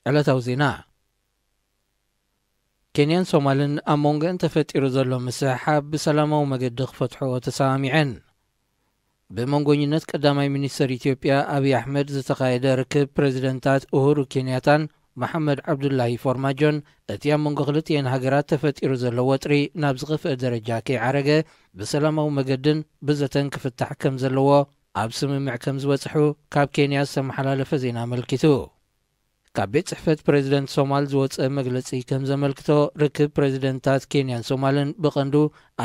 ዕለታዊ ዜና። ኬንያን ሶማልን ኣብ መንጎአን ተፈጢሩ ዘሎ ምስሕሓብ ብሰላማዊ መገዲ ክፈትሕኦ ተሰማሚዐን። ብመንጎኝነት ቀዳማይ ሚኒስተር ኢትዮጵያ ኣብይ ኣሕመድ ዝተኻየደ ርክብ ፕረዚደንታት ኡሁሩ ኬንያታን መሓመድ ዓብዱላሂ ፎርማጆን፣ እቲ ኣብ መንጎ ክልቲኤን ሃገራት ተፈጢሩ ዘሎ ወጥሪ ናብ ዝኸፍአ ደረጃ ከይዓረገ ብሰላማዊ መገድን ብዘተን ክፍታሕ ከም ዘለዎ ኣብ ስምምዕ ከም ዝበጽሑ ካብ ኬንያ ዝተመሓላለፈ ዜና ኣመልኪቱ። ካብ ቤት ጽሕፈት ፕረዚደንት ሶማል ዝወጸ መግለጺ ከም ዘመልክቶ፣ ርክብ ፕረዚደንታት ኬንያን ሶማልን ብቐንዱ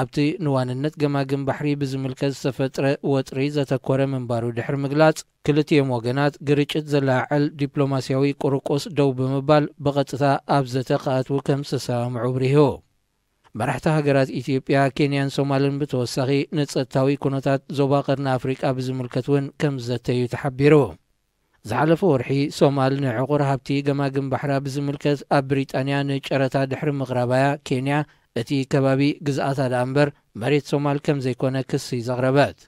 ኣብቲ ንዋንነት ገማግም ባሕሪ ብዝምልከት ዝተፈጥረ ወጥሪ ዘተኮረ ምንባሩ ድሕሪ ምግላጽ፣ ክልቲኦም ወገናት ግርጭት ዘለዓዕል ዲፕሎማስያዊ ቁርቁስ ደው ብምባል ብቐጥታ ኣብ ዘተ ክኣትዉ ከም ዝተሰማምዑ ኣብሪሁ። መራሕቲ ሃገራት ኢትዮጵያ፣ ኬንያን ሶማልን ብተወሳኺ ንጸጥታዊ ኩነታት ዞባ ቀርኒ ኣፍሪቃ ብዝምልከት እውን ከም ዝዘተዩ ተሓቢሩ። ዝሓለፈ ወርሒ ሶማል ንዕቑር ሃብቲ ገማግም ባሕራ ብዝምልከት ኣብ ብሪጣንያ ንጨረታ ድሕሪ ምቕራባያ፣ ኬንያ እቲ ከባቢ ግዝኣታ ደኣ እምበር መሬት ሶማል ከም ዘይኮነ ክሲ ዘቕረበት።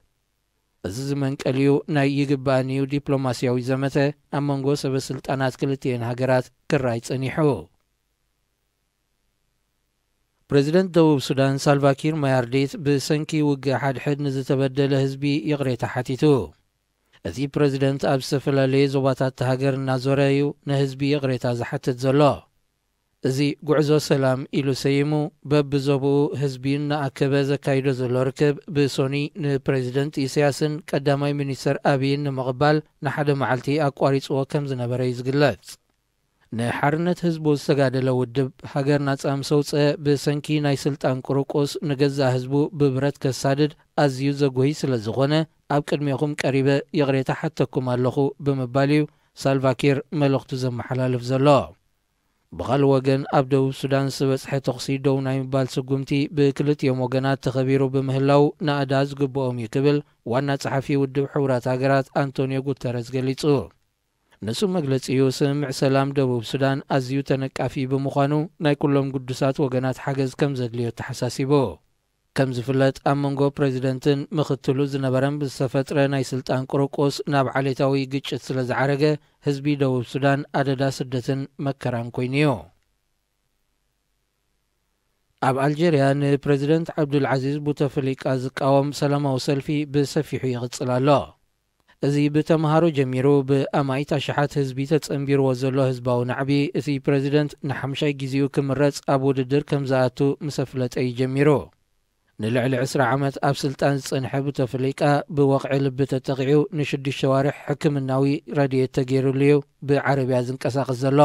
እዚ ዝመንቀልዩ ናይ ይግባእንዩ ዲፕሎማስያዊ ዘመተ ኣብ መንጎ ሰበ ስልጣናት ክልቲኤን ሃገራት ክራይ ጸኒሑ። ፕረዚደንት ደቡብ ሱዳን ሳልቫኪር ማያርዲት ብሰንኪ ውግእ ሓድሕድ ንዝተበደለ ህዝቢ ይቕሬታ ሓቲቱ። እቲ ፕረዚደንት ኣብ ዝተፈላለየ ዞባታት እታ ሃገር እናዞረ እዩ ንህዝቢ ይቕሬታ ዝሓትት ዘሎ። እዚ ጉዕዞ ሰላም ኢሉ ሰይሙ፣ በብዞብኡ ህዝቢ እናኣከበ ዘካይዶ ዘሎ ርክብ ብሶኒ ንፕረዚደንት ኢሳያስን ቀዳማይ ሚኒስተር ኣብይን ንምቕባል ንሓደ መዓልቲ ኣቋሪጽዎ ከም ዝነበረ እዩ ዝግለጽ። ንሓርነት ህዝቡ ዝተጋደለ ውድብ ሃገር ናጻ ምስ ኣውጽአ፣ ብሰንኪ ናይ ስልጣን ቁርቁስ ንገዛእ ህዝቡ ብብረት ከሳድድ ኣዝዩ ዘጉሂ ስለ ዝኾነ፣ ኣብ ቅድሜኹም ቀሪበ ይቕሬታ ሓተኩም ኣለኹ ብምባል እዩ ሳልቫኪር መልእኽቱ ዘመሓላልፍ ዘሎ። ብኻልእ ወገን፣ ኣብ ደቡብ ሱዳን ዝበጽሐ ተኹሲ ደው ናይ ምባል ስጉምቲ ብክልቲኦም ወገናት ተኸቢሩ ብምህላው ናእዳ ዝግብኦም እዩ ክብል ዋና ጸሓፊ ውድብ ሕቡራት ሃገራት ኣንቶንዮ ጉተረዝ ገሊጹ። ንሱ መግለጺኡ፣ ስምምዕ ሰላም ደቡብ ሱዳን ኣዝዩ ተነቃፊ ብምዃኑ፣ ናይ ኩሎም ግዱሳት ወገናት ሓገዝ ከም ዘድልዮ ተሓሳሲቡ። ከም ዝፍለጥ፣ ኣብ መንጎ ፕረዚደንትን ምኽትሉ ዝነበረን ብዝተፈጥረ ናይ ስልጣን ቁርቁስ ናብ ዓሌታዊ ግጭት ስለ ዝዓረገ፣ ህዝቢ ደቡብ ሱዳን ኣደዳ ስደትን መከራን ኮይኑ'ዩ። ኣብ ኣልጀርያ ንፕረዚደንት ዓብዱልዓዚዝ ቡተፍሊቃ ዝቃወም ሰላማዊ ሰልፊ ብሰፊሑ ይቕጽል ኣሎ። እዚ ብተምሃሮ ጀሚሩ ብኣማኢት ኣሽሓት ህዝቢ ተጸንቢርዎ ዘሎ ህዝባዊ ናዕቢ፣ እቲ ፕረዚደንት ንሓምሻይ ግዜኡ ክምረጽ ኣብ ውድድር ከም ዝኣቱ ምስ ኣፍለጠ እዩ ጀሚሩ። ንልዕሊ ዕስራ ዓመት ኣብ ስልጣን ዝጸንሐ ቡተፍሊቃ ብወቕዒ ልቢ ተጠቒዑ ንሽዱሽተ ኣዋርሕ ሕክምናዊ ረድኤት ተገይሩሉ እዩ ብዓረብያ ዝንቀሳቐስ ዘሎ።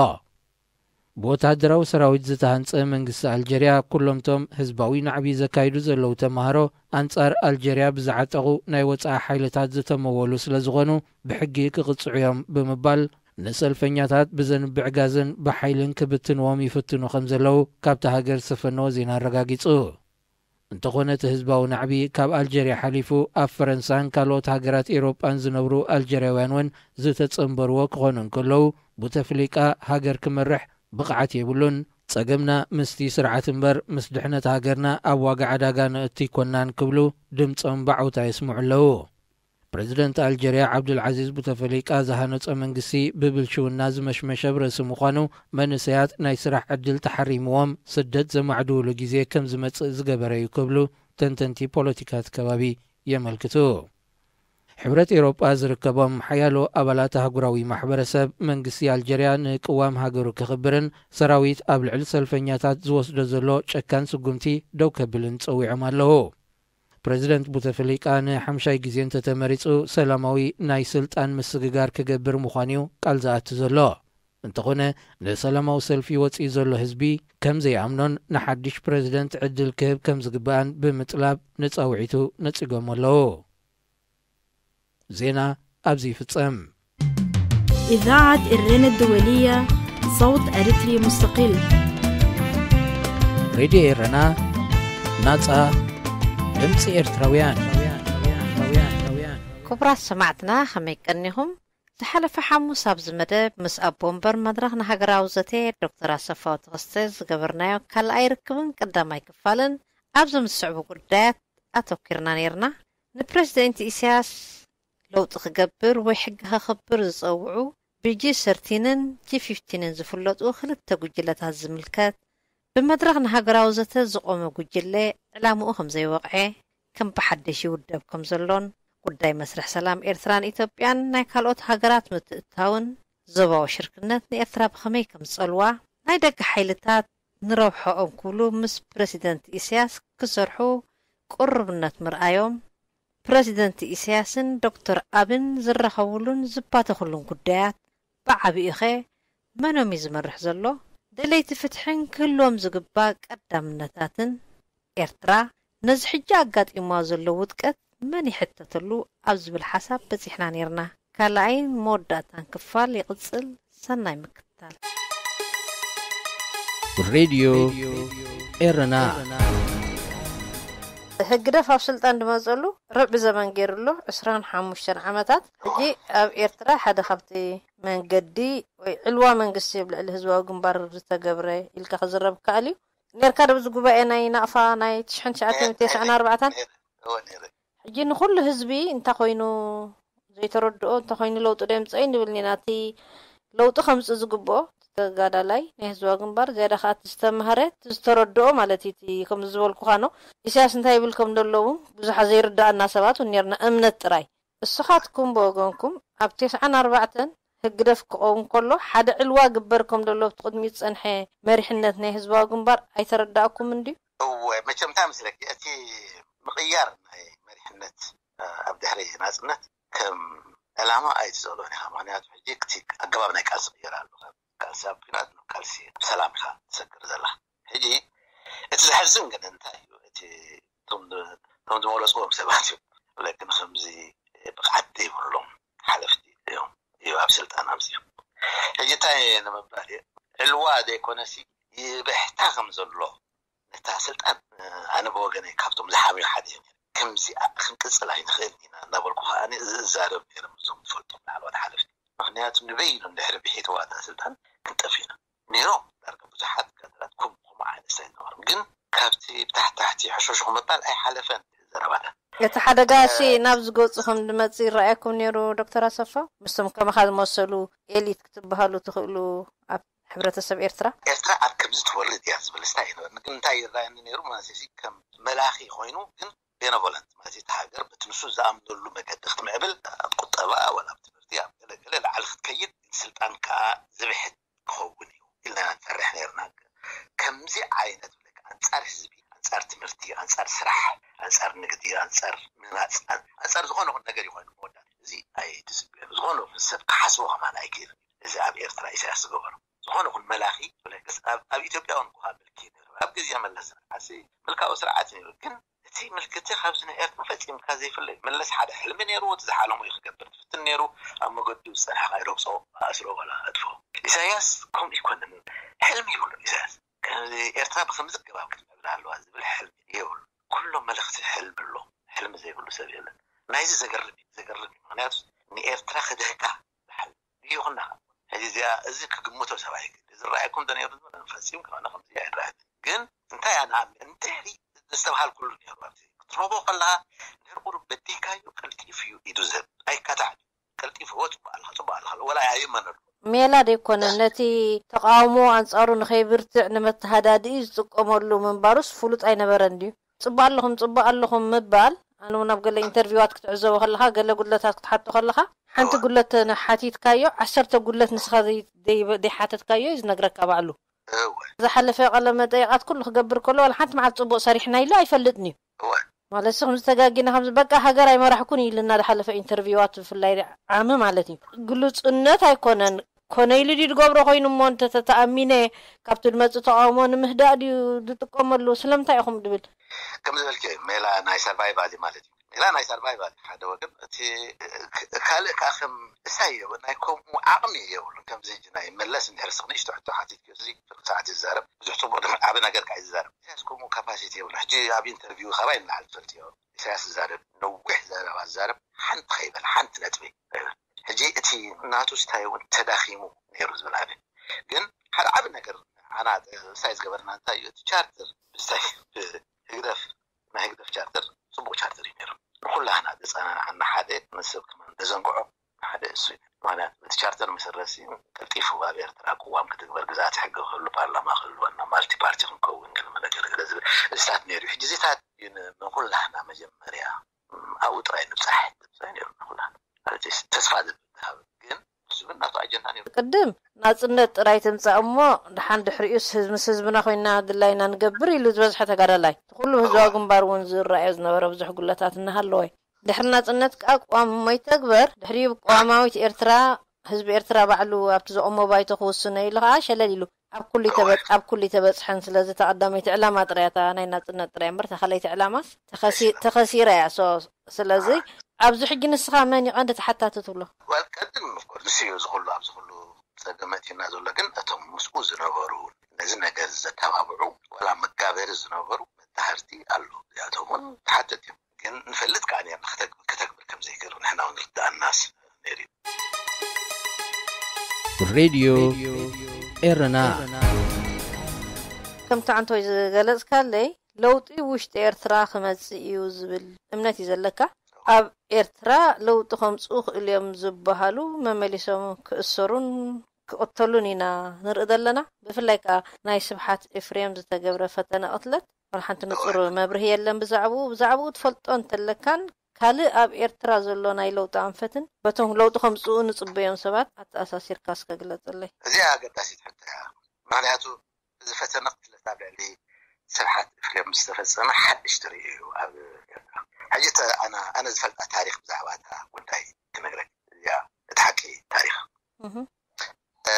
ብወተሃደራዊ ሰራዊት ዝተሃንጸ መንግስቲ ኣልጀርያ፣ ኩሎምቶም ህዝባዊ ናዕቢ ዘካይዱ ዘለዉ ተማሃሮ፣ ኣንጻር ኣልጀርያ ብዝዓጠቑ ናይ ወጻኢ ሓይልታት ዝተመወሉ ስለ ዝኾኑ፣ ብሕጊ ክቕጽዑ እዮም ብምባል፣ ንሰልፈኛታት ብዘንብዕ ጋዝን ብሓይልን ክብትንዎም ይፍትኑ ከም ዘለዉ ካብታ ሃገር ዝተፈነወ ዜና ኣረጋጊጹ። እንተኾነ፣ እቲ ህዝባዊ ናዕቢ ካብ ኣልጀርያ ሓሊፉ ኣብ ፈረንሳን ካልኦት ሃገራት ኤውሮጳን ዝነብሩ ኣልጀርያውያን እውን ዝተጸንበርዎ ክኾኑ እንከለዉ፣ ቡተፍሊቃ ሃገር ክመርሕ ብቕዓት የብሉን፣ ጸገምና ምስቲ ስርዓት እምበር ምስ ድሕነት ሃገርና ኣብ ዋጋ ዕዳጋ ነእቱ ኣይኮናን ክብሉ ድምጾም ብዓውታ የስምዑ ኣለዉ። ፕረዚደንት ኣልጀርያ ዓብዱልዓዚዝ ቡተፈሊቃ ዝሃነጾ መንግስቲ ብብልሽውና ዝመሽመሸ ኣብ ርእሲ ምዃኑ፣ መንእሰያት ናይ ስራሕ ዕድል ተሓሪምዎም ስደት ዘማዕድውሉ ግዜ ከም ዝመጽእ ዝገበረ እዩ ክብሉ ተንተንቲ ፖለቲካ እቲ ከባቢ የመልክቱ። ሕብረት ኤውሮጳ ዝርከቦም ሓያሎ ኣባላት ኣህጉራዊ ማሕበረሰብ፣ መንግስቲ ኣልጀርያ ንቅዋም ሃገሩ ከኽብርን ሰራዊት ኣብ ልዕሊ ሰልፈኛታት ዝወስዶ ዘሎ ጨካን ስጉምቲ ደው ከብልን ጸዊዖም ኣለዉ። ፕረዚደንት ቡተፍሊቃ ንሓምሻይ ግዜ እንተተመሪጹ፣ ሰላማዊ ናይ ስልጣን ምስግጋር ክገብር ምዃኑ'ዩ ቃል ዝኣቱ ዘሎ። እንተኾነ፣ ንሰላማዊ ሰልፊ ወጺኡ ዘሎ ህዝቢ ከም ዘይኣምኖን ንሓድሽ ፕረዚደንት ዕድል ክህብ ከም ዝግባእን ብምጥላብ ንጻውዒቱ ነጺጎም ኣለዉ። ዜና ኣብዚ ይፍጸም። إذاعة إرينا الدولية، صوت أريتري مستقل. ሬድዮ ኤረና፣ ናጻ ድምጺ ኤርትራውያን። ክቡራት ሰማዕትና፣ ከመይ ቀኒኹም? ዝሓለፈ ሓሙስ ኣብዚ መደብ ምስ ኣቦ ወንበር መድረኽ ንሃገራዊ ዘተ ዶክተር ኣሰፋው ተኸስተ ዝገበርናዮ ካልኣይ ርክብን ቀዳማይ ክፋልን ኣብዚ ምስ ዝስዕቡ ጉዳያት ኣተኲርና ነይርና። ንፕረዚደንት ኢሳያስ ለውጢ ክገብር ወይ ሕጊ ከኽብር ዝጸውዑ ብጂ ሰርቲንን ጂ ፊፍቲንን ዝፍለጡ ክልተ ጉጅለታት ዝምልከት፣ ብመድረኽ ንሃገራዊ ዘተ ዝቖመ ጉጅለ ዕላምኡ ከም ዘይወቕዐ፣ ከም ብሓድሽ ይውደብ ከም ዘሎን፣ ጉዳይ መስርሕ ሰላም ኤርትራን ኢትዮጵያን ናይ ካልኦት ሃገራት ምትእትታውን ዞባዊ ሽርክነት ንኤርትራ ብኸመይ ከም ዝጸልዋ፣ ናይ ደገ ሓይልታት ንረብሖኦም ክብሉ ምስ ፕረሲደንት ኢሳያስ ክሰርሑ ቅሩብነት ምርኣዮም፣ ፕረሲደንት ኢሳያስን ዶክተር ኣብን ዝራኸቡሉን ዝባተኹሉን ጉዳያት ብዓቢኡኸ መኖም እዩ ዝመርሕ ዘሎ? ደለይቲ ፍትሕን ክህልዎም ዝግባእ ቀዳምነታትን ኤርትራ ነዚ ሕጂ ኣጋጢምዋ ዘሎ ውድቀት መን ይሕተተሉ ኣብ ዝብል ሓሳብ በጺሕና ነይርና። ካልኣይን መወዳእታን ክፋል ይቕጽል። ሰናይ ምክትታል። ሬድዮ ኤረና። ህግደፍ ኣብ ስልጣን ድመፀሉ ርብዒ ዘመን ገይሩ ኣሎ፣ ዕስራን ሓሙሽተን ዓመታት። ሕጂ ኣብ ኤርትራ ሓደ ካብቲ መንገዲ ወይ ዕልዋ መንግስቲ ኣብ ልዕሊ ህዝባዊ ግንባር ዝተገብረ ኢልካ ክዝረብ ይከኣል እዩ። ነርካ ዶ ኣብዚ ጉባኤ ናይ ናቕፋ ናይ ትሽሕን ትሽዓተን ሚእትን ተስዓን ኣርባዕተን? እወ ነይረ። ሕጂ ንኹሉ ህዝቢ እንታይ ኮይኑ ዘይተረድኦ፣ እንታይ ኮይኑ ለውጢ ዶ የምፅኦ ንብል ኢና። እቲ ለውጢ ከምፅእ ዝግብኦ ተጋዳላይ ናይ ህዝባዊ ግንባር፣ ዝያዳ ከዓ እቲ ዝተማህረ፣ እቲ ዝተረድኦ ማለት እዩ። እቲ ከምዚ ዝበልኩኻ ነው። ኢሳያስ እንታይ ይብል ከም ዘሎ እውን ብዙሓት ዘይርድኣና ሰባት እውን ነርና፣ እምነት ጥራይ። እስኻትኩም ብወገንኩም ኣብ ተስዓን ኣርባዕተን ህግደፍ ክኸውን ከሎ ሓደ ዕልዋ ግበር ከም ዘሎ ኣብቲ ቅድሚኡ ዝጸንሐ መሪሕነት ናይ ህዝባዊ ግንባር ኣይተረዳእኩምን ድዩ? እወ፣ መቸም እንታይ መስለኪ፣ እቲ ምቕያር ናይ መሪሕነት ኣብ ድሕሪ ናጽነት ከም ዕላማ ኣይትስእሎን ኢኻ። ምኽንያቱ ሕጂ እቲ ኣገባብ ናይ ቃልሲ ይቕየር ኣሎ። ካብ ቃልሲ ኣብ ኲናት ናብ ቃልሲ ኣብ ሰላም ኢኻ ትሰግር ዘለኻ። ሕጂ እቲ ዘሕዝን ግን እንታይ እዩ? እቲ እቶም እቶም ዝመረፅዎም ሰባት እዮም። ለክን ከምዚ ብቕዓት ዘይብሎም ሓለፍቲ እዮም እዩ ኣብ ስልጣን ኣምፅኡ። ሕጂ እንታይ ንምባል እየ፣ ዕልዋ ዘይኮነሲ ይብሕታ ከም ዘሎ ነታ ስልጣን ኣነ ብወገነይ ካብቶም ዝሓምዩ ሓደ እየ። ከምዚ ክንቅፅል ኣይንኽእልን ኢና እናበልኩ ከዓ ዝዛረብ ነይረ ምስዞም ዝፈልጦም ላዕለዋት ሓለፍቲ። ምክንያቱ ንበይኑ እንድሕሪ ብሒትዋ እታ ስልጣን ክንጠፍ ኢና። ነይሮም ዳርጋ ብዙሓት ካድራት ከም ከምኡ ዓይነት ኣይነበሮም፣ ግን ካብቲ ብታሕታሕቲ ሕሹሽ ምባል ኣይሓለፈን ዘረባታት። እቲ ሓደጋ ሲ ናብ ዝገጹ ከም ዝመጽእ ይረኣየኩም ነይሩ ዶክተር ኣሰፋ? ምስቶም ከማኻ ዝመሰሉ ኤሊት ክትበሃሉ ትኽእሉ ኣብ ሕብረተሰብ ኤርትራ? ኤርትራ ኣብ ከምዚ ትወርድ እያ ዝብል ስታይ ኣይነበርኒ፣ ግን እንታይ ይረኣየኒ ነይሩ ማለት ሲ ከም መላኺ ኮይኑ ግን ቤነቮለንት ማለት እቲ ሃገር በቲ ንሱ ዝኣምነሉ መገዲ ክትምዕብል ኣብ ቁጠባ ወላ ኣብ ትምህርቲ ኣብ ገለገለ ላዕሊ ክትከይድ ስልጣን ከዓ ዝብሕት ክኸውን እዩ ኢልና ንፈርሕ ነርና። ከምዚ ዓይነት ብለክ ኣንጻር ህዝቢ፣ ኣንጻር ትምህርቲ፣ ኣንጻር ስራሕ፣ ኣንጻር ንግዲ፣ ኣንጻር ምህናጽ፣ ኣንጻር ዝኾነ ይኹን ነገር ይኾን መወዳእታ እዚ ኣይትጽበዮ። ዝኾነ ይኹን ሰብ ክሓስቦ ከማን ኣይክእልን። እዚ ኣብ ኤርትራ ኢሳያስ ዝገበሮ ዝኾነ ይኹን መላኺ ብለክስ ኣብ ኣብ ኢትዮጵያ እውን እኳ ምልኪ ነይሩ። ኣብ ግዜ መለስ ዝነበረ ምልካዊ ስርዓት ነይሩ። ግን እቲ ምልክቲ ካብዚ ናይ ኤርትራ ፈጺምካ ዘይፍለ እዩ። መለስ ሓደ ሕልሚ ነይርዎ፣ እቲ ዝሓለሞ እዩ ክገብር ዝፍትን ነይሩ። ኣብ መገዱ ዝጸንሐ ከኣ ይረግጾ፣ ኣስሮ ዋላ ኣጥፍኦ። ኢሳያስ ከምኡ ኣይኮነን፣ ሕልሚ ይብሉ ኢሳያስ። ኤርትራ ብከምዚ ኣገባብ ክትምዕብል ኣለዋ ዝብል ሕልሚ የብሉ። ኩሎም መለኽቲ ሕልሚ ኣለዎም። ሕልሚ ዘይብሉ ሰብ የለን። ናይዚ ዘገርም እዩ፣ ዘገርም እዩ። ምኽንያቱ ንኤርትራ ክድህካ ዝሓልም ይኹና። ሕጂ እዚኣ እዚ ክግምቶ ሰብ ኣይክእል። ዝረኣየኩም ዶ ነይሩ ዝብል ፈጺሙ ከሆነ ከምዚ ኣይረኣየን። ግን እንታይ ኣነ ኣብ እንድሕሪ ዘስተብሃልኩሉ ነይሩ ኣብዚ ክትረኽቦ ከለኻ እንድሕር ቁሩብ በዲልካዮ ቀልጢፉ እዩ ኢዱ ዝህብ። ኣይካታዕን እዩ። ቀልጢፉ ኦ ጽቡቕ ኣለኻ ጽቡቕ ኣለኻ ወላ ኣይእመነሉ። ሜላ ደይኮነ ነቲ ተቃውሞ ኣንጻሩ ንኸይብርትዕ ንመተሃዳድኢ ዝጥቀመሉ ምንባሩስ ፍሉጥ ኣይነበረን ድዩ? ጽቡቕ ኣለኹም ጽቡቕ ኣለኹም ምባል ኣነ እውን ኣብ ገለ ኢንተርቪዋት ክትዕዘቦ ከለኻ ገለ ጉድለታት ክትሓቶ ከለኻ ሓንቲ ጉድለት ሓቲትካዮ ዓሰርተ ጉድለት ንስኻ ዘይሓተትካዮ እዩ ዝነግረካ ባዕሉ። ዝሓለፈ ቀለ መጠይቃት ኩሉ ክገብር ከሎ ዋላ ሓንቲ መዓልቲ ፅቡቅ ሰሪሕና ኢሉ ኣይፈልጥን እዩ። ማለት ሲ ከምዚ ተጋጊና ከምዚ በቃ ሃገር ኣይመራሕኩን ኢልና ዝሓለፈ ኢንተርቪዋት ብፍላይ ዓሚ ማለት እዩ። ግሉፅነት ኣይኮነን። ኮነ ኢሉ ድዩ ዝገብሮ ኮይኑ እሞ እንተተኣሚነ ካብቲ ዝመፅእ ተቃውሞ ንምህዳእ ድዩ ዝጥቀመሉ ስለምንታይ ኢኹም ድብል? ከም ዝበልክዮ እዩ ሜላ ናይ ሰርቫይቫል እዩ ማለት እዩ። ሜላ ናይ ሰርቫይቫል እዩ ሓደ ወገን እቲ ካልእ ከዓ ከም እሳይ ናይ ከምኡ ዓቕሚ የብሉን ከምዚ ሕጂ ናይ መለስ እንድሕር ስቕ ንእሽቶ ሕቶ ሓቲትክዮ እዚ ፍርቂ ሰዓት እዩ ዝዛረብ ብዙሕ ፅቡቅ ዓቢ ነገር ከዓ እዩ ዝዛረብ ኢሳያስ ከምኡ ካፓሲቲ የብሉ ሕጂ ኣብ ኢንተርቪው ካባይ ንላዕሊ ትፈልጥዮ ኢሳያስ ዝዛረብ ነዊሕ ዘረባ ዝዛረብ ሓንቲ ከይበል ሓንቲ ነጥቢ ከይበል ሕጂ እቲ ናቱ ስታይ እውን ተዳኺሙ ነይሩ ዝብል ኣነ ግን ሓደ ዓቢ ነገር ኣና ሳይ ዝገበርና እንታይ እዩ እቲ ቻርተር ብሳይ ብህግደፍ ናይ ህግደፍ ቻርተር ፅቡቅ ቻርተር እዩ ነይሩ ንኩላህና ዘፀናንዓና ሓደ ንሰብ ከማን ዘዘንግዖ ሓደ እሱ እዩ ምክንያቱ እቲ ቻርተር ምስረሲ ቀልጢፉ ኣብ ኤርትራ ቅዋም ክትግበር፣ ግዛኣት ሕጊ ክህሉ፣ ፓርላማ ክህልወና፣ ማልቲ ፓርቲ ክንከውን፣ ገለ መለ ገለ ገለ ዝብል እዚታት ነይሩ። ሕጂ እዚታት ግን ንኹላህና መጀመርያ ኣብኡ ጥራይ ንብጻሕ ትብል ነይሩ ንኹላህና። ማለት ተስፋ ዝብል ዝሃብ ግን ዝብል ናቱ ኣጀንዳ ነይሩ። ቅድም ናጽነት ጥራይ ትምጻእ እሞ፣ ድሓን ድሕሪኡስ ህዝ- ምስ ህዝብና ኮይና ድላይና ንገብር ኢሉ ዝበዝሐ ተጋዳላይ፣ እቲ ኩሉ ህዝባዊ ግንባር እውን ዝረኣዮ ዝነበረ ብዙሕ ጉለታት እናሃለወ፣ ድሕሪ ናጽነት ከኣ ቅዋም እሞ ይተግበር፣ ድሕሪኡ ብቅዋማዊት ኤርትራ፣ ህዝቢ ኤርትራ ባዕሉ ኣብቲ ዘቆሞ ባይቶ ክውስኖ ኢሉ ከኣ ሸለል ኢሉ ኣብ ኩሉ ይተበ- ኣብ ኩሉ ይተበጽሐን። ስለዚ እታ ቀዳመይቲ ዕላማ ጥራይ እታ ናይ ናጽነት ጥራይ እምበር፣ እታ ካልኣይቲ ዕላማስ ተኸሲ- ተኸሲራ እያ። So ስለዚ ኣብዚ ሕጂ ንስኻ መን እዩ ቀንዲ ተሓታቲ ትብሎ? ዋል ቀድም ኦፍኮርስ ንሱ እዩ እዚ ኩሉ ኣብዚ ኩሉ ጸገም መጺኡና ዘሎ። ግን እቶም ምስኡ ዝነበሩ ነዚ ነገር ዘተባብዑ ዋላ መጋበሪ ዝነበሩ መታህርቲ ኣለዉ። እዚኣቶም እውን ተሓተቲ እዮም። ግን ንፈልጥ ከኣ ነርና ከተግ- ከተግብር ከም ዘይክእል ንሕና እውን ርድኣናስ ነይሩ እዩ። ሬድዮ ኤረና ከምቲ ዓንቶይ ዝገለጽካለይ ለውጢ ውሽጢ ኤርትራ ክመጽእ እዩ ዝብል እምነት እዩ ዘለካ። ኣብ ኤርትራ ለውጢ ከምጽኡ ክእሉ እዮም ዝበሃሉ መመሊሶም ክእሰሩን ክቕተሉን ኢና ንርኢ ዘለና። ብፍላይ ከኣ ናይ ስብሓት ኤፍሬም ዝተገብረ ፈተነ ቅትለት ዋላ ሓንቲ ንጹር መብርሂ የለን ብዛዕባኡ። ብዛዕባኡ ትፈልጦ እንተለካን ካልእ ኣብ ኤርትራ ዘሎ ናይ ለውጢ ኣንፈትን በቶም ለውጢ ከምጽኡ ንጽበዮም ሰባት ኣተኣሳሲርካ እስከ ግለጸለይ። እዚኣ ኣገዳሲት ሕቶ እያ። ምክንያቱ እዚ ፈተነ ቅትለት ኣብ ልዕሊ ስብሓት ኤፍሬም ዝተፈጸመ ሓድሽ ትርእዮ እዩ ኣብ ኤርትራ። ሕጂ እተ ኣነ ኣነ ዝፈልጣ ታሪክ ብዛዕባ እታ ጉዳይ ክነግረክ እዚኣ እቲ ሓቂ ታሪክ። እህ። እ፣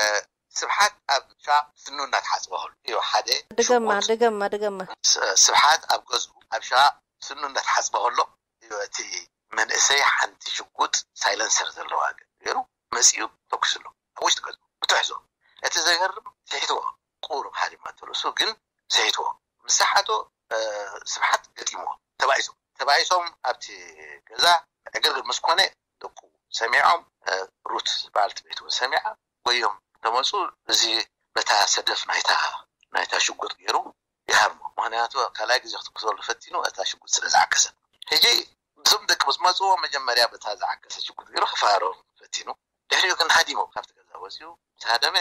ስብሓት ኣብ ሻ ስኑ እናተሓጽበ ከሎ እዩ ሓደ ድገማ ሽጉጥ ድገማ ድገማ። ስ- ስብሓት ኣብ ገዝኡ ኣብ ሻ ስኑ እናተሓጽበ ከሎ እዩ እቲ መንእሰይ ሓንቲ ሽጉጥ ሳይለንሰር ዘለዋ ገይሩ መጺኡ ተኩስሉ ኣብ ውሽጢ ገዝኡ ብትሕዞ። እቲ ዘገርም ስሒትዎ ቁሩብ ሃዲማ ተርእሱ ግን ስሒትዎ ምስ ሰሓቶ ስብሓት ገጢምዎ ተባኢሶም ተባኢሶም ኣብቲ ገዛ ዕግርግር ምስ ኮነ ደቁ ሰሚዖም ሩት በዓልቲ ቤት እውን ሰሚዓ ጎዮም ተመፁ። እዚ በታ ሰደፍ ናይታ ናይታ ሽጉጥ ገይሩ ይሃርሞ። ምክንያቱ ካልኣይ ግዜ ክትኩሰሉ ፈቲኑ እታ ሽጉጥ ስለ ዝዓከሰት። ሕጂ እዞም ደቂ ምስ መፅዎ መጀመርያ በታ ዝዓከሰት ሽጉጥ ገይሩ ክፈሃሮም ፈቲኑ። ድሕሪኡ ግን ሃዲሞም ካብቲ ገዛ ወፅዩ ምስ ሃደመ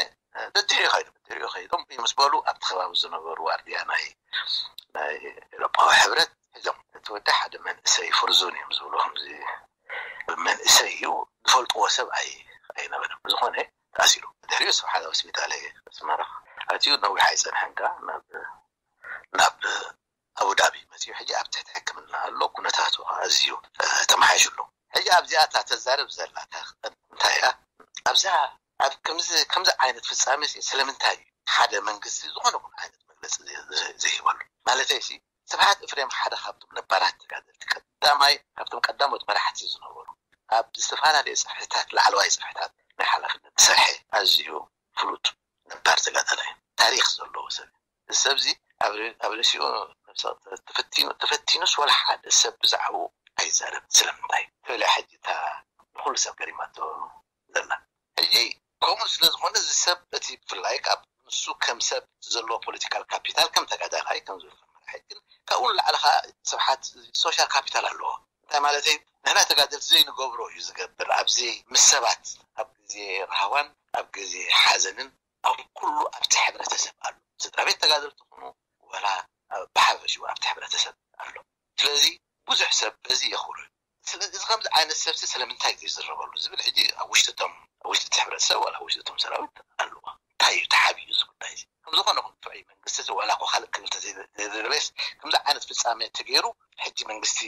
ደድሕሪኡ ከይዶም ደድሕሪኡ ከይዶም ምስ በሉ ኣብቲ ከባቢ ዝነበሩ ዋርድያ ናይ ናይ ኤውሮጳዊ ሕብረት ሒዞም እቲ ወዲ ሓደ መንእሰይ ፍርዙን እዮም ዝብሉ ከምዚ መንእሰይ እዩ ዝፈልጥዎ ሰብ ኣይ ኣይነበረን ብዝኾነ ተኣሲሩ ድሕሪኡ ስብሓት ሆስፒታል ኣስመራ ኣትዩ ነዊሕ ኣይፀንሐን ከኣ ናብ ናብ ኣቡዳቢ መፅኡ ሕጂ ኣብ ትሕቲ ሕክምና ኣሎ ኩነታቱ ከዓ ኣዝዩ ተመሓይሹ ኣሎ ሕጂ ኣብዚኣ እታ ተዛርብ ዘላ እንታይ እያ ኣብዛ ኣብ ከምዚ ከምዚ ዓይነት ፍፃሜ ስለምንታይ ሓደ መንግስቲ ዝኾነ ይኹን ዓይነት መግለፂ ዘይህበሉ ማለተይ ስብሓት እፍሬም ሓደ ካብቶም ነባራት ተጋደልቲ ቀዳማይ ካብቶም ቀዳሞት መራሕቲ ዝነበሩ ኣብ ዝተፈላለዩ ፅፍሕታት ላዕለዋይ ፅፍሕታት ናይ ሓላፍነት ዝሰርሐ ኣዝዩ ፍሉጥ ነባር ተጋዳላይ ታሪክ ዘለዎ ሰብ እዚ ሰብ እዚ ኣብ ርእሲኡ ተፈቲኑስ ወላ ሓደ ሰብ ብዛዕባኡ ኣይዛረብ ስለምንታይ ትብል ሕጂ እታ ንኩሉ ሰብ ገሪማቶ ዘላ ሕጂ ከምኡ ስለ ዝኾነ እዚ ሰብ እቲ ብፍላይ ካብ ንሱ ከም ሰብ ዘለዎ ፖለቲካል ካፒታል ከም ተጋዳላይ ከም ዝብል መራሒ ግን ካብኡ ንላዕሊ ከዓ ስብሓት ሶሻል ካፒታል ኣለዎ እንታይ ማለተይ ንሕና ተጋደልቲ ዘይንገብሮ እዩ ዝገብር ኣብዚ ምስ ሰባት ኣብ ግዜ ራህዋን ኣብ ግዜ ሓዘንን ኣብ ኩሉ ኣብቲ ሕብረተሰብ ኣሎ ስድራ ቤት ተጋደልቲ ኩኑ ወላ ብሓፈሽኡ ኣብቲ ሕብረተሰብ ኣሎ ስለዚ ብዙሕ ሰብ በዚ የኽብሮ እዩ ስለዚ እዚ ከምዚ ዓይነት ሰብሲ ስለምንታይ ዘይዝረበሉ ዝብል ሕጂ ኣብ ውሽጥቶም ኣብ ውሽጢ እቲ ሕብረተሰብ ዋላ ኣብ ውሽጥቶም ሰራዊት ኣለዎ እንታይ እዩ ተሓቢኡ እዚ ጉዳይ እዚ ከም ዝኾነ ኹን ጥዑይ መንግስቲ እዚ ዋላ ኮ ካልእ ክብል ዘይደለስ ከምዚ ዓይነት ፍፃሜ ተገይሩ ሕጂ መንግስቲ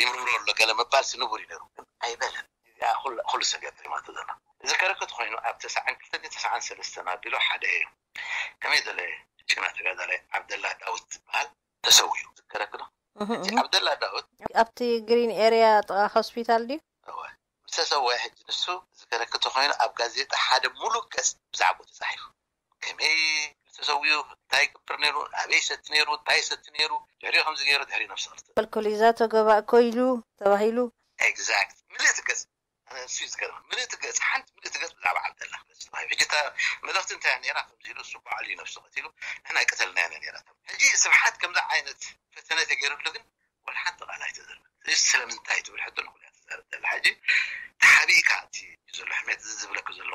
ይምርምሮ ኣሎ ገለ ምባል ሲ ንቡር እዩ ነሩ ግን ኣይበለን እዚኣ ኩሉ ሰብ እያ ተሪማቶ ዘላ እዚ ከረክት ኮይኑ ኣብ ተስዓን ክልተን ተስዓን ሰለስተን ኣቢሉ ሓደ እዩ ከመይ ዘለ ጭና ተጋዳላይ ዓብደላ ዳውት ዝበሃል ተሰዊኡ ዝከረክ ዶ እቲ ዓብደላ ዳውት ኣብቲ ግሪን ኤርያ ጥቓ ሆስፒታል ድዩ እወ ምስ ተሰወአ ሕጂ ንሱ ዝከረክ ተኮይኑ ኣብ ጋዜጣ ሓደ ሙሉእ ገፅ ብዛዕባኡ ተፃሒፉ ከመይ ተሰዊኡ እንታይ ይገብር ነይሩ ኣበይ ይሰቲ ነይሩ እንታይ ይሰቲ ነይሩ ድሕሪኡ ከምዚ ገይሩ ድሕሪኡ ነብሲ ቅትል ኣልኮሊዛቶ ገባእ ኮይሉ ተባሂሉ exact ምልእቲ ገፅ ኣነ ንሱ እዩ ዝገርም ምልእቲ ገፅ ሓንቲ ምልእቲ ገፅ ብዛዕባ ዓብደላ ክመፅእ ተባሂሉ ሕጂ እታ መልእክቲ እንታይ እያ ነይራ ከምዚ ኢሉ እሱ ባዕሉ እዩ ነብሱ ቀቲሉ ንሕና ኣይቀተልናዮን እያ ነይራ ሕጂ ስብሓት ከምዚ ዓይነት ፈተነ ተገይሩሉ ግን ወላ ሓንቲ ቃል ኣይተዘርበን እዚ ስለምንታይ ትብል ሕቶ ንኩሉ እያ ትዛረብ ዘላ ሕጂ ተሓቢእካ እቲ ዘሎ ሕሜት እዚ ዝብለክ ዘሎ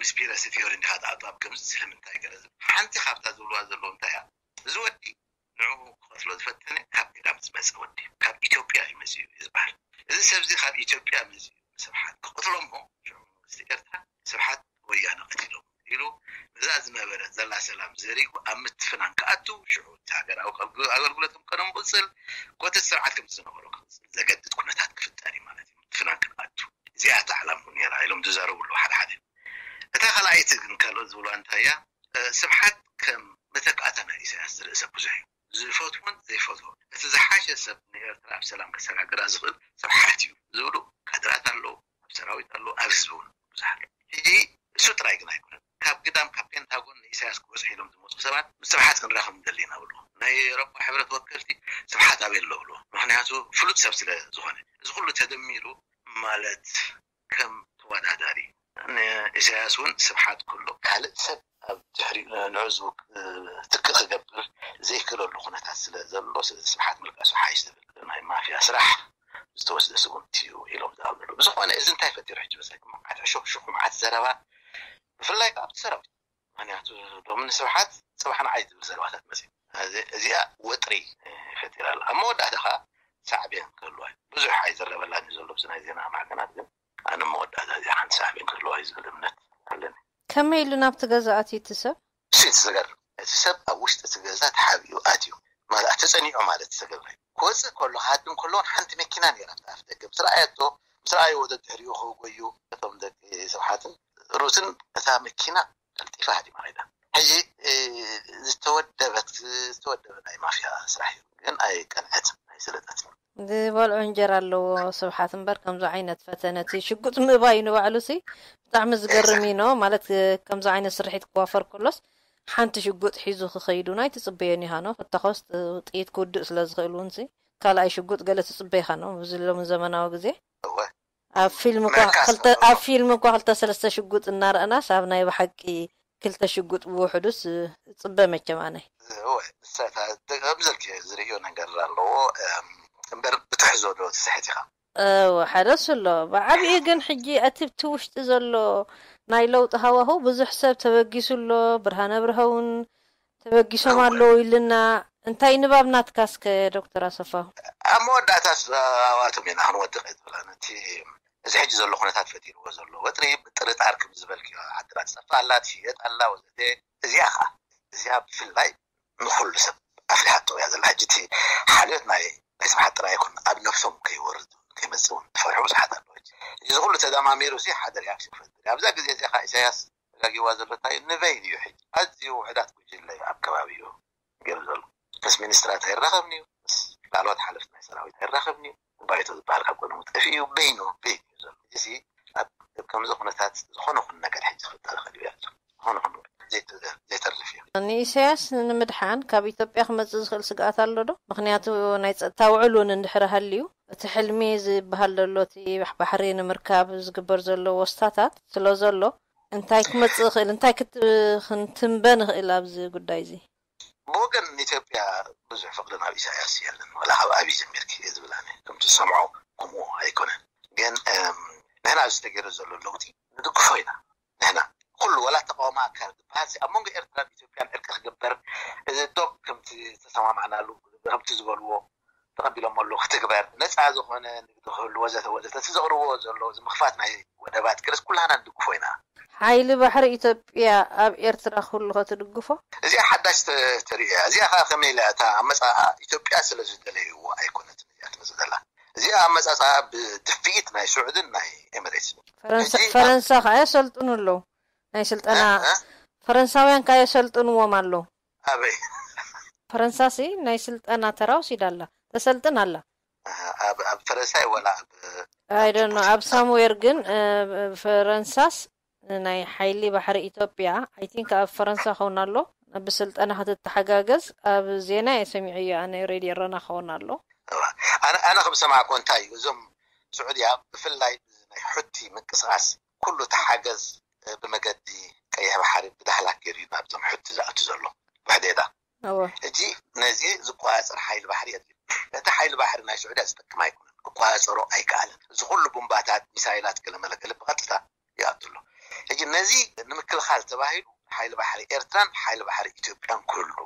ኮንስፒረሲ ቲዮሪ እንዲኻ ጣብጣብ ከምዚ ስለምንታይ ገለ ዝብል ሓንቲ ካብታ ዝብልዋ ዘለዉ እንታይ እያ? እዚ ወዲ ንዕኡ ክቐትሎ ዝፈተነ ካብ ግዳም ዝመፀ ወዲ ካብ ኢትዮጵያ እዩ መፅኡ እዩ ዝበሃል። እዚ ሰብ እዚ ካብ ኢትዮጵያ መፅኡ ስብሓት ክቕትሎ እሞ ሽዑ መንግስቲ ኤርትራ ስብሓት ወያነ ቀቲሎም ኢሉ ነዛ ዝነበረት ዘላ ሰላም ዘሪጉ ኣብ ምትፍናን ክኣቱ ሽዑ እቲ ሃገራዊ ኣገልግሎቶም ቀደም ክቕፅል ኮቲ ስርዓት ከምቲ ዝነበሮ ክቕፅል ዘገድድ ኩነታት ክፍጠር እዩ ማለት እዩ። ምትፍናን ክንኣቱ እዚኣ እታ ዕላምኡ ነይራ ኢሎም ዝዛረቡ ኣለዉ ሓደ ሓደ። እታ ካልኣይቲ ግን ካልኦት ዝብልዋ እንታይ እያ? ስብሓት ከም መተካእታ ናይ ኢሳያስ ዝርኢ ሰብ ብዙሕ እዩ። ዝፈትዎን ዘይፈትዎን እቲ ዝሓሸ ሰብ ንኤርትራ ኣብ ሰላም ከሰጋግራ ዝኽእል ስብሓት እዩ ዝብሉ ካድራት ኣለዉ፣ ኣብ ሰራዊት ኣለዉ፣ ኣብ ህዝቢ እውን ብዙሕ ኣሎ። ሕጂ እሱ ጥራይ ግን ኣይኮነን። ካብ ግዳም ካብ ፔንታጎን ንኢሳያስ ክበፅሑ ኢሎም ዝመፁ ሰባት ምስ ስብሓት ክንራኸብ ንደሊ ኢና ብልዎ። ናይ ኤውሮጳ ሕብረት ወከልቲ ስብሓት ኣበይ ኣሎ ብልዎ። ምክንያቱ ፍሉጥ ሰብ ስለ ዝኾነ እዚ ኩሉ ተደሚሩ ማለት ከም ተወዳዳሪ ንኢሳያስ እውን ስብሓት ኩሉ ካልእ ሰብ ኣብ ድሕሪኡ ንዕኡ ትክ ክገብር ዘይክእለሉ ኩነታት ስለ ዘሎ ስብሓት ምልጋሱ ሓይሽ ዝብል ናይ ማፍያ ስራሕ ዝተወስደ ስጉምቲ እዩ ኢሎም ዝኣምንሉ። ብዝኾነ እዚ እንታይ ፈጢሩ ሕጂ መሰለኩም? መዓት ሕሹኽሹኽ መዓት ዘረባ ብፍላይ ከዓ ኣብቲ ሰራዊት ምክንያቱ ሎሚ ንስብሓት ፅባሕ ንዓይ ዝብል ዘረባታት መፅእ እዚኣ ወጥሪ ፈጢራ ኣላ። ኣብ መወዳእታ ከዓ ሳዕቤን ክህልዋ ብዙሕ ኣይዘረበላን እዩ ዘሎ ብዚ ናይ ዜና ማዕከናት ግን ኣነ መወዳእታ እዚኣ ሓንቲ ሳዕቤን ክህልዋ እዩ ዝብል እምነት ኣለኒ። ከመይ ኢሉ ናብቲ ገዛ ኣትዩ እቲ ሰብ? እሱ እቲ ዘገርም እቲ ሰብ ኣብ ውሽጢ እቲ ገዛ ተሓቢኡ ኣትዩ ማለት ተፀኒዑ ማለት ተገብረ ክወፅእ ከሎ ክሃድም ከሎ ሓንቲ መኪና ነራ ኣፍ ደገ ምስ ረኣየቶ ምስ ረኣይዎ ደድሕሪኡ ክጎዩ እቶም ደቂ ስብሓትን ሩትን እታ መኪና ቀልጢፋ ሃዲማ ከይዳ። ሕጂ ዝተወደበት ዝተወደበ ናይ ማፍያ ስራሕ እዩ ግን ኣይቀንዐትን ኣይሰለጠትን። ዝበልዖ እንጀራ ኣለዎ ስብሓት እምበር ከምዚ ዓይነት ፈተነ እቲ ሽጉጥ ምእባዩ ንባዕሉ ሲ ብጣዕሚ ዝገርም እዩ ኖ ማለት ከምዚ ዓይነት ስርሒት ክዋፈር ከሎስ ሓንቲ ሽጉጥ ሒዙ ክኸይድ እውን ኣይትፅበዮን ኢኻ ኖ ክተኾስ ጥይት ክውድእ ስለ ዝኽእል እውን ሲ ካልኣይ ሽጉጥ ገለ ትፅበ ኢኻ ኖ ብዚ ሎሚ ዘመናዊ ግዜ እወ ኣብ ፊልም እኳ ምሕካስ ክልተ- ኣብ ፊልም እኳ ክልተ ሰለስተ ሽጉጥ እናረኣናስ ኣብ ናይ ብሓቂ ክልተ ሽጉጥ ብውሕዱስ እፅበ መቸም ኣነ እወ ንሳታ ከምዘልክ ዝርእዮ ነገር ኣለዎ እምበር ብትሕዞ ዶ ትስሕት ኢኻ እወ ሓደ እሱ ኣሎ ብዓብኡ ግን ሕጂ እቲ ብቲ ውሽጢ ዘሎ ናይ ለውጢ ሃዋህው ብዙሕ ሰብ ተበጊሱ ኣሎ ብርሃነ ብርሀውን ተበጊሶም ኣለዉ ኢልና እንታይ ንባብ ናትካ እስከ ዶክተር ኣሰፋው ኣብ መወዳእታ ኣዋቶም ኢና ክንወድቕ እየ ዝብላ ነቲ እዚ ሕጂ ዘሎ ኩነታት ፈጢርዎ ዘሎ ወጥሪ ምጥርጣር ከም ዝበልክዮ ዓድና ትጠፍእ ኣላ ትሽየጥ ኣላ ወዘተ እዚኣ ከዓ እዚኣ ብፍላይ ንኩሉ ሰብ ኣፍሊሓቶ እያ ዘላ ሕጂ እቲ ሓልዮት ናይ ናይ ስብሓት ጥራይ ይኩን ኣብ ነብሶም ከይወርድ ከይመፅእ እውን ዝፈርሑ ብዙሓት ኣለዉ እዚ ኩሉ ተደማሚሩ እዚ ሓደ ሪያክሽን ክፈጥር ኣብዛ ግዜ እዚኣ ከዓ ኢሳያስ ተጋጊዋ ዘሎ እንታይ እዩ ንበይን እዩ ሕጂ ኣዝዩ ውሕዳት ጉጅለ እዩ ኣብ ከባቢኡ ገይሩ ዘሎ ምስ ሚኒስትራት ኣይራኸብን እዩ ምስ ላዕለዎት ሓለፍቲ ናይ ሰራዊት ኣይራኸብን እዩ ባይቶ ዝበሃል ካብ ጎኖም ጠፊኡ እዩ በይኑ በይኑ እዩ ዘሎ እዚ ከምዚ ኩነታት ዝኾነ ኩን ነገር ሕጂ ክፍጠር ይኽእል እዩ ዝኾነ ኩን ዘይተርፍ እዩ ንኢሳያስ ንምድሓን ካብ ኢትዮጵያ ክመፅእ ዝኽእል ስግኣት ኣሎ ዶ ምክንያቱ ናይ ፀጥታ ውዕል እውን እንድሕር ሃልዩ እቲ ሕልሚ ዝበሃል ዘሎ እቲ ባሕሪ ንምርካብ ዝግበር ዘሎ ወስታታት ስለ ዘሎ እንታይ ክመፅእ ይኽእል እንታይ ክንትንበ ንኽእል ኣብዚ ጉዳይ እዚ ብወገን ኢትዮጵያ ብዙሕ ፍቕሪ ናብ ኢሳያስ የለን ወላ ካብ ኣብይ ጀሚርኪ እየ ዝብል ኣነ ከምቲ ዝሰምዖ ከምኡ ኣይኮነን ግን ንሕና ኣብዚ ተገይሩ ዘሎ ለውጢ ንድግፎ ኢና ንሕና ኩሉ ወላ ተቃውሞ ኣካል ዝበሃል ኣብ መንጎ ኤርትራን ኢትዮጵያን ዕርቂ ክግበር እዚ ዶብ ከምቲ ዝተሰማማዕናሉ ከምቲ ዝበልዎ ተቐቢሎም ኣለዉ ክትግበር ነፃ ዝኾነ ንግዲ ክህሉ ወዘተ ወዘተ እቲ ዘቕርብዎ ዘለዉ እዚ ምኽፋት ናይ ወደባት ገለስ ኩላና ንድግፎ ኢና ሓይሊ ባሕሪ ኢትዮጵያ ኣብ ኤርትራ ክህሉ ከ ትድግፎ? እዚኣ ሓዳሽ ተርእዮ እያ። እዚኣ ከኣ ከመይ ኢላ እታ ኣመጻጽኣ ኢትዮጵያ ስለ ዝደለይዎ ኣይኮነትን እዚኣ ትመጽእ ዘላ። እዚኣ ኣመጻጽኣ ብድፍኢት ናይ ስዑድን ናይ ኤምሬትስን እዩ። ፈረንሳ ሕጂ ፈረንሳ ከኣ የሰልጥኑ ኣለዉ ናይ ስልጠና እ? እ? ፈረንሳውያን ከኣ የሰልጥንዎም ኣለዉ። ኣበይ? ፈረንሳሲ ናይ ስልጠና ተራ ወሲዳ ኣላ ተሰልጥን ኣላ። ኣብ ኣብ ፈረንሳይ ወላ ኣብ I don't know ኣብ ሳምዌር ግን ፈረንሳስ ናይ ሓይሊ ባሕሪ ኢትዮጵያ I think ኣብ ፈረንሳ ኸውን ኣሎ ብስልጠና ክትተሓጋገዝ ኣብ ዜና እየ ሰሚዐዮ ኣነ ሬድዮ ረና ኸውን ኣሎ ኣነ ኣነ ከም ዝሰማዕኮ እንታይ እዩ እዞም ስዑድያ ብፍላይ ናይ ሑቲ ምንቅስቃስ ኩሉ ተሓገዝ ብመገዲ ቀይሕ ባሕሪ ብዳህላክ ገይሩ እዩ ናብዞም ሑቲ ዝኣቱ ዘሎ ብሕዴዳ ሕጂ ነዚ ዝቆፃፀር ሓይሊ ባሕሪ የድልዩ ነቲ ሓይሊ ባሕሪ ናይ ስዑድያ ዝጠቅም ኣይኮነን ክቆፃፀሮ ኣይከኣልን እዚ ኩሉ ቡምባታት ሚሳይላት ገለመለ ገለ ብቐጥታ ይኣቱ ኣሎ ሕጂ ነዚ ንምክልኻል ተባሂሉ ሓይሊ ባሕሪ ኤርትራን ሓይሊ ባሕሪ ኢትዮጵያን ክህሉ፣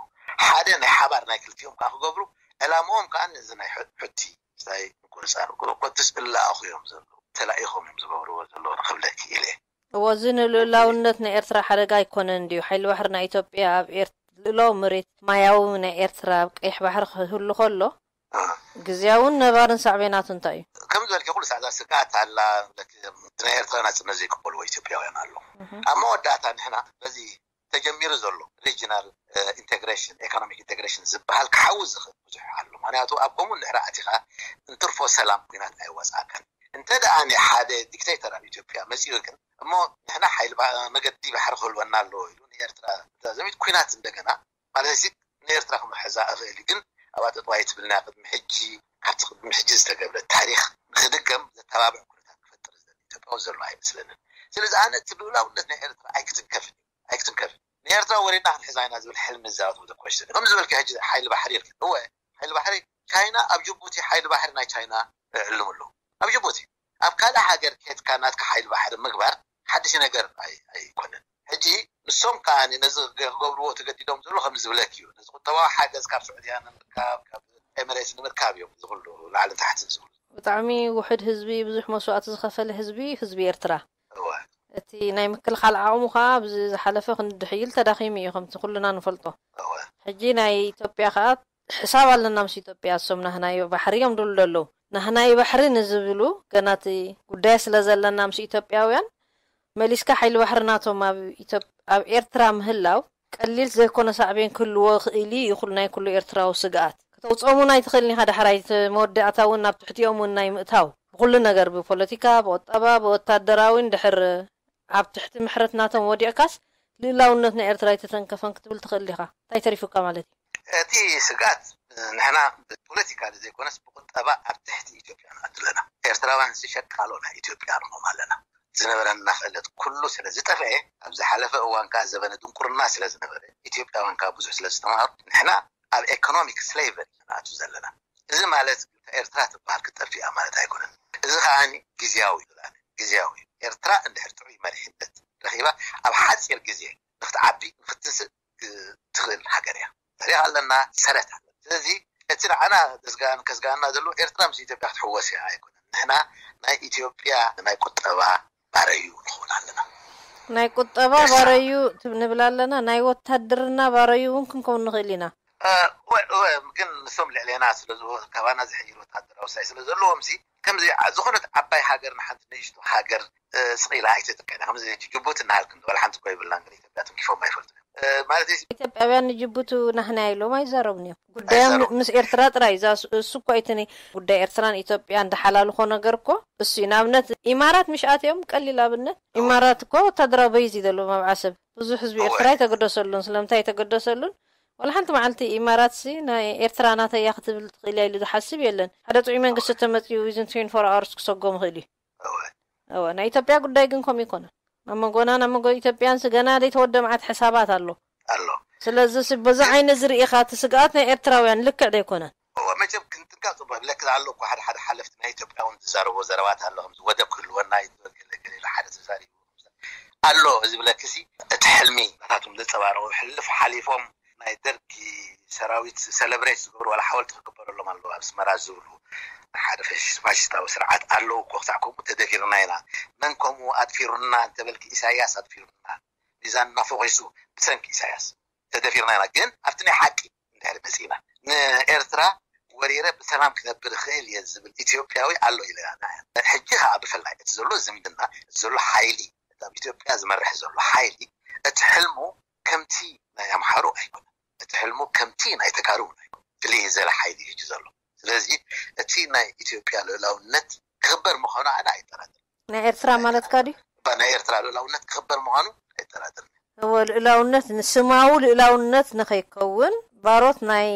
ሓደ ናይ ሓባር ናይ ክልቲኦም ከዓ ክገብሩ ዕላምኦም ከዓ ነዚ ናይ ሑ- ሑቲ ምስታይ ምቁንጻር ኮትስ እላኣኹ እዮም ዘለዉ፣ ተላኢኾም እዮም ዝገብርዎ ዘለዉ ንክብለኪ ኢለ። እወ፣ እዚ ንልኡላውነት ናይ ኤርትራ ሓደጋ ኣይኮነን ድዩ? ሓይሊ ባሕሪ ናይ ኢትዮጵያ ኣብ ኤር- ልእላዊ መሬት ማያዊ ናይ ኤርትራ ኣብ ቀይሕ ባሕሪ ክህሉ ከሎ፣ ግዝያውን ነባርን ሳዕቤናቱ እንታይ እዩ? ከም ዝበልኪ ኩሉ ሰዓት ስግኣት ኣላ። ናይ ኤርትራ ናጽነት ዘይቅበልዎ ኢትዮጵያውያን ኣለዉ። ኣብ መወዳእታ ንሕና በዚ ተጀሚሩ ዘሎ ሪጂናል ኢንቴግሬሽን፣ ኢኮኖሚክ ኢንቴግሬሽን ዝበሃል ክሓዊ ዝኽእል ብዙሕ ኣሎ። ምክንያቱ ኣብ ከምኡ እንድሕር ኣቲኻ እንትርፎ ሰላም ኩናት ኣይወፃእካን። እንተ ደኣ ሓደ ዲክቴተር ኣብ ኢትዮጵያ መፂኡ ግን እሞ ንሕና ሓይሊ ባ- መገዲ ባሕሪ ክህልወና ኣለዎ ኢሉ ንኤርትራ ዘሚት ኩናት እንደገና ማለት እዚ ንኤርትራ ክምሕዛ እኽእል እዩ። ግን ኣብኣ ጠጠዋይ ትብልና ቅድሚ ሕጂ ካብቲ ቅድሚ ሕጂ ዝተገብረ ታሪክ ንክድገም ዘተባብዕ ኩነታት ክፈጥር ዝደሊ ኢትዮጵያዊ ዘሎ ኣይመስለንን። ስለዚ ኣነ እቲ ልኡላውነት ናይ ኤርትራ ኣይክትንከፍን እዩ ኣይክትንከፍን። ንኤርትራ ወሪድና ክንሕዛ ኢና ዝብል ሕልሚ ዝዛወት ወደ ኮሽተ ከም ዝበልኪ ሕጂ ሓይሊ ባሕሪ ኢልኪ እወ ሓይሊ ባሕሪ ቻይና ኣብ ጅቡቲ ሓይሊ ባሕሪ ናይ ቻይና ይዕልሙ ኣለዉ ኣብ ጅቡቲ። ኣብ ካልእ ሃገር ኬድካ ናትካ ሓይሊ ባሕሪ ምግባር ሓድሽ ነገር ኣይኮነን። ሕጂ ንሶም ከዓ ነዚ ክገብርዎ ተገዲዶም ዘሎ ከም ዝብለክ እዩ። ነዚ ቁጠባዊ ሓገዝ ካብ ስዑድያ ንምርካብ ካብ ኤምሬትስ ንምርካብ እዮም ዝኽሉ ላዕልን ታሕትን ዝብሉ። ብጣዕሚ ውሕድ ህዝቢ፣ ብዙሕ መስዋእቲ ዝኸፈለ ህዝቢ፣ ህዝቢ ኤርትራ። እወ። እቲ ናይ ምክልኻል ዓቕሙ ከዓ ኣብዚ ዝሓለፈ ክንዲ ድሕይል ተዳኺሙ እዩ ከምቲ ኩልና ንፈልጦ። እወ። ሕጂ ናይ ኢትዮጵያ ከዓ ሕሳብ ኣለና ምስ ኢትዮጵያ እሶም ናህናይ ባሕሪ እዮም ድብሉ ደለዉ ናህናይ ባሕሪ ንዝብሉ ገና እቲ ጉዳይ ስለ ዘለና ምስ ኢትዮጵያውያን መሊስካ ሓይሊ ባሕሪ ናቶም ኣብ ኢትዮጵ- ኣብ ኤርትራ ምህላው ቀሊል ዘይኮነ ሳዕቤን ክህልዎ ይኽእል እዩ ይኹል ናይ ኩሉ ኤርትራዊ ስግኣት ከተውፅኦም እውን ኣይትኽእልን ኢኻ ዳሕራይ እቲ መወዳእታ እውን ናብ ትሕቲኦም እውን ናይ ምእታው ብኩሉ ነገር ብፖለቲካ ብቁጠባ ብወታደራዊ እንድሕር ኣብ ትሕቲ ምሕረት ናቶም ወዲቕካስ ልእላውነት ናይ ኤርትራ ኣይተተንከፈን ክትብል ትኽእል ዲኻ እንታይ ተሪፉካ ማለት እዩ እቲ ስግኣት ንሕና ብፖለቲካ ዘይኮነስ ብቁጠባ ኣብ ትሕቲ ኢትዮጵያ ንኣቱ ኣለና ኤርትራውያን ሸቃሎ ናይ ኢትዮጵያ ንኾም ኣለና ዝነበረና ክእለት ኩሉ ስለ ዝጠፍአ ኣብ ዝሓለፈ እዋን ከዓ ዘበነ ድንቁርና ስለ ዝነበረ ኢትዮጵያውያን ከዓ ብዙሕ ስለ ዝተምሃሩ ንሕና ኣብ ኤኮኖሚክ ስሌቨሪ ንኣቱ ዘለና እዚ ማለት ኤርትራ ትበሃል ክትጠፍእ እያ ማለት ኣይኮነን። እዚ ከኣ ግዝያዊ እዩ። ግዝያዊ እዩ። ኤርትራ እንድሕር ጥዑይ መሪሕነት ረኺባ ኣብ ሓጺር ግዜ ንክትዓቢ ንክትስእ ትኽእል ሃገር እያ። ታሪኽ ኣለና፣ ሰረት ኣለና። ስለዚ እቲ ንዓና ዘስግኣን ከስግኣና ዘለዎ ኤርትራ ምስ ኢትዮጵያ ክትሕወስ እያ ኣይኮነን። ንሕና ናይ ኢትዮጵያ ናይ ቁጠባ ባረዩ ንኸውን ኣለና። ናይ ቁጠባ ባረዩ ንብል ኣለና፣ ናይ ወታድርና ባረዩ እውን ክንከውን ንኽእል ኢና። እወ እወ ግን ንሶም ልዕሌና ስለዝኾኑ ካባና ዝሕይል ወታደራዊ ሳይ ስለዘለዎም ሲ ከምዚ ዝኾነት ዓባይ ሃገር ንሓንቲ ንእሽቶ ሃገር ስቕ ኢላ ኣይትጥቀና ከምዚ ጅቡቲ እናሃልክን ዋላ ሓንቲ እኮ ይብልናን ግን ኢትዮጵያ ትንኪፎም ኣይፈልጡን እዮም ማለት እዩ። ኢትዮጵያውያን ንጅቡቲ ናህና ኢሎም ኣይዛረቡን እዮም። ጉዳዮም ምስ ኤርትራ ጥራይ እዛ እሱ እኮ ኣይትኒ ጉዳይ ኤርትራን ኢትዮጵያን ዝሓላልኾ ነገር እኮ እሱ እዩ። ንኣብነት ኢማራት ምሽ ኣትዮም ቀሊል ኣብነት ኢማራት እኮ ወታደራዊ በይዝ እዩ ዘለዎም ኣብ ዓሰብ ብዙሕ ህዝቢ ኤርትራ ኣይተገደሰሉን ስለምንታይ ኣይተገደሰሉን ዋላ ሓንቲ መዓልቲ ኢማራትሲ ናይ ኤርትራ ናተይ እያ ክትብል ትኽእል እያ ኢሉ ዝሓስብ የለን። ሓደ ጥዑይ መንግስቲ ተመፅዩ within twenty-four hours ክሰጎም ይኽእል እዩ። እወ፣ ናይ ኢትዮጵያ ጉዳይ ግን ከምኡ ኣይኮነን። ኣብ መንጎናን ኣብ መንጎ ኢትዮጵያንሲ ገና ዘይተወደ መዓት ሕሳባት ኣሎ። ኣሎ። ስለዚሲ በዚ ዓይነት ዝርኢ ኢኻ እቲ ስግኣት ናይ ኤርትራውያን ልክዕ ዶ ኣይኮነን? እወ፣ መቸም ክንጥንቀቕ ጽቡቕ። ብለክ ኣሎ እኮ ሓደ ሓደ ሓለፍቲ ናይ ኢትዮጵያ እውን ዝዛረብዎ ዘረባት ኣሎ። ከምዚ ወደብ ክህልወና እዩ ዝበል ገለ ገለ ኢሉ ሓደ ተዛሪቡ ኣሎ እዚ ብለክሲ እቲ ሕልሚ ናታቶም ዘንጸባርቑ ሕልፍ ሓሊፎም ናይ ደርጊ ሰራዊት ሰለብሬት ዝገብሩ ዋላ ሓወልቲ ክግበረሎም ኣለዎ ኣብ ኣስመራ ዝብሉ ሓደ ፋሽስታዊ ስርዓት ኣለዉ እኮ ክሳዕ ከምኡ ተደፊርና ኢና መን ከምኡ ኣድፊሩና እንተበልኪ ኢሳያስ ኣድፊሩና ሚዛንና ፈኺሱ ብሰንኪ ኢሳያስ ተደፊርና ኢና ግን ኣብቲ ናይ ሓቂ እንድሕር መፂና ንኤርትራ ወሪረ ብሰላም ክነብር ይኽእል እየ ዝብል ኢትዮጵያዊ ኣሎ ኢለና ሕጂ ከዓ ብፍላይ እቲ ዘሎ ዝምድና ዘሎ ሓይሊ ኣብ ኢትዮጵያ ዝመርሕ ዘሎ ሓይሊ እቲ ሕልሙ ከምቲ ናይ ኣምሓሩ ኣይኮነን። እቲ ሕልሙ ከምቲ ናይ ተጋሩ እውን ኣይኮነን። ፍልይ ዝበለ ሓይሊ እዩ ዘሎ። ስለዚ እቲ ናይ ኢትዮጵያ ልኡላውነት ክኽበር ምዃኑ ኣነ ኣይጠራጠርን። ናይ ኤርትራ ማለትካ ድዩ? እባ ናይ ኤርትራ ልኡላውነት ክኽበር ምዃኑ ኣይጠራጠርን። እወ ልኡላውነት ንስማዊ ልኡላውነት ንኸይከውን ባሮት ናይ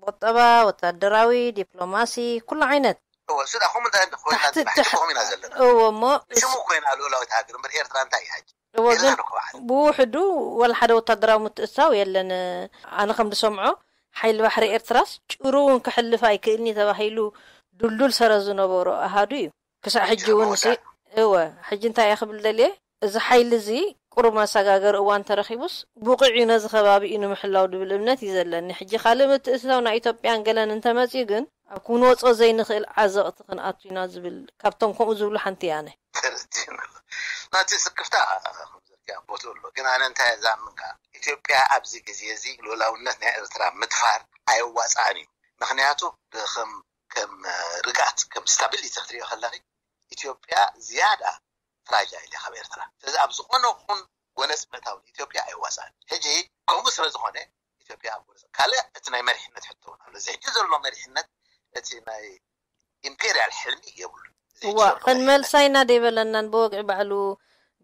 ቁጠባ፣ ወታደራዊ፣ ዲፕሎማሲ፣ ኩሉ ዓይነት እወ እሱ ዳ ከምኡ እንታይ እንደ ኮይና ታሕቲ እንደ ሕጂ ታሕ- ከምኡ ኢና ዘለና። እወ እሞ ንሽሙ ኮይና ልኡላዊት ሃገር እምበር ኤርትራ እንታይ እያ ሕጂ? እወ ግን የላን እኮ ባዕሉ። ብውሕዱ ወላ ሓደ ወታደራዊ ምትእስሳው የለን። ኣነ ከም ዝሰምዖ ሓይሊ ባሕሪ ኤርትራስ ጭሩ እውን ክሕልፍ ኣይክእልን እዩ ተባሂሉ ድልዱል ሰረት ዝነበሮ ኣሃዱ እዩ። ክሳዕ ሕጂ ሕጂ እውን ከመወዳእታ። እወ ሕጂ እንታይ እየ ክብል ደልየ እዚ ሓይሊ እዚ ቁሩብ መሰጋገሪ እዋን ተረኺቡስ ብቑዕ እዩ ነዚ ከባቢ እዩ ንምሕላው ድብል እምነት እዩ ዘለኒ። ሕጂ ካልእ ምትእትታው ናይ ኢትዮጵያን ገለን እንተመፅኡ ግን ኣብ ክንወፅኦ ዘይንኽእል ዓዘቕቲ ክንኣቱ ኢና ዝብል ካብቶም ከምኡ ዝብሉ ሓንቲ እያ ኣነ። ናቲ ስክፍታ ከምዘርኪ ኣቦቱ ኣሎ። ግን ኣነ እንታይ ዛምንካ ኢትዮጵያ ኣብዚ ግዜ እዚ ሉላውነት ናይ ኤርትራ ምድፋር ኣየዋፃእን እዩ። ምክንያቱ ከም ከም ርግኣት ከም ስታቢሊቲ ክትሪኦ ከለኺ ኢትዮጵያ ዝያዳ ፍራጃይል እያ ካብ ኤርትራ። ስለዚ ኣብ ዝኾነ ኹን ጎነፅ ምእታው ንኢትዮጵያ ኣይዋፃእን። ሕጂ ከምኡ ስለ ዝኾነ ኢትዮጵያ ኣብ ጎነፅ ካልእ እቲ ናይ መሪሕነት ሕቶ እውን ኣሎ። እዚ ሕጂ ዘሎ መሪሕነት እቲ ናይ ኢምፔሪያል ሕልሚ የብሉ። እዋ ክንመልሳ ኢና ደይበለናን ብወግዒ ባዕሉ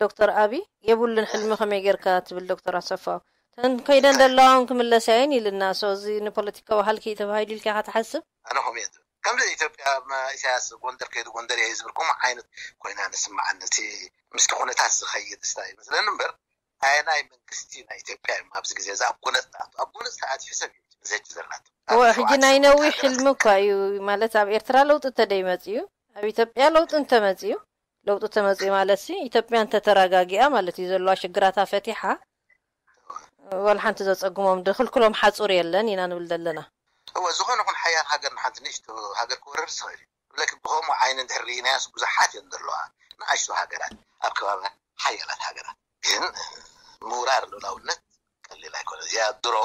ዶክተር ኣቢ የብሉን ሕልሚ ከመይ ጌርካ ትብል ዶክተር ኣሰፋው ተን ከይደን ዘለዋውን ክምለሳ እየን ኢልና ሶ እዚ ንፖለቲካዊ ሃልኪ ተባሂሉ ኢልካ ኢኻ ትሓስብ? ኣነ ከምኡ እየ ዝብል። ከምዚ ኢትዮጵያ ኢሳያስ ጎንደር ከይዱ ጎንደር እየ ዝብል ከምኡ ዓይነት ኮይና ንስምዓኒ። እቲ ምስቲ ኩነታት ዝኸይድ ስታ ይመስለኒ እምበር ኣየናይ መንግስቲ ናይ ኢትዮጵያ እዮም ኣብዚ ግዜ እዚ ኣብ ጎነፅ ተኣቱ ኣብ ጎነፅ ተኣትዩ ሰብ እዩ መዘጅ ዘላቶ እወ ሕጂ ናይ ነዊሕ ሕልሚ እኳ እዩ ማለት ኣብ ኤርትራ ለውጢ እንተደይመፅዩ ኣብ ኢትዮጵያ ለውጢ እንተመፅዩ ለውጢ ተመፅዩ ማለት ሲ ኢትዮጵያ እንተተረጋጊኣ ማለት እዩ ዘለዋ ሽግራታ ፈቲሓ ወላ ሓንቲ ዘፀግሞም ድኽልክሎም ሓፁር የለን ኢና ንብል ዘለና። እወ ዝኾነ ኹን ሓያል ሃገር ንሓንቲ ንእሽቶ ሃገር ክወርር ዝኽእል እዩ። ብለክ ብኸምኡ ዓይኒ እንድሕር ርኢናያስ ብዙሓት እየን ዘለዋ ንኣሽቱ ሃገራት ኣብ ከባቢ ሓያላት ሃገራት ግን ምውራር ሉላውነት ቀሊል ኣይኮነ እዚኣ ድሮ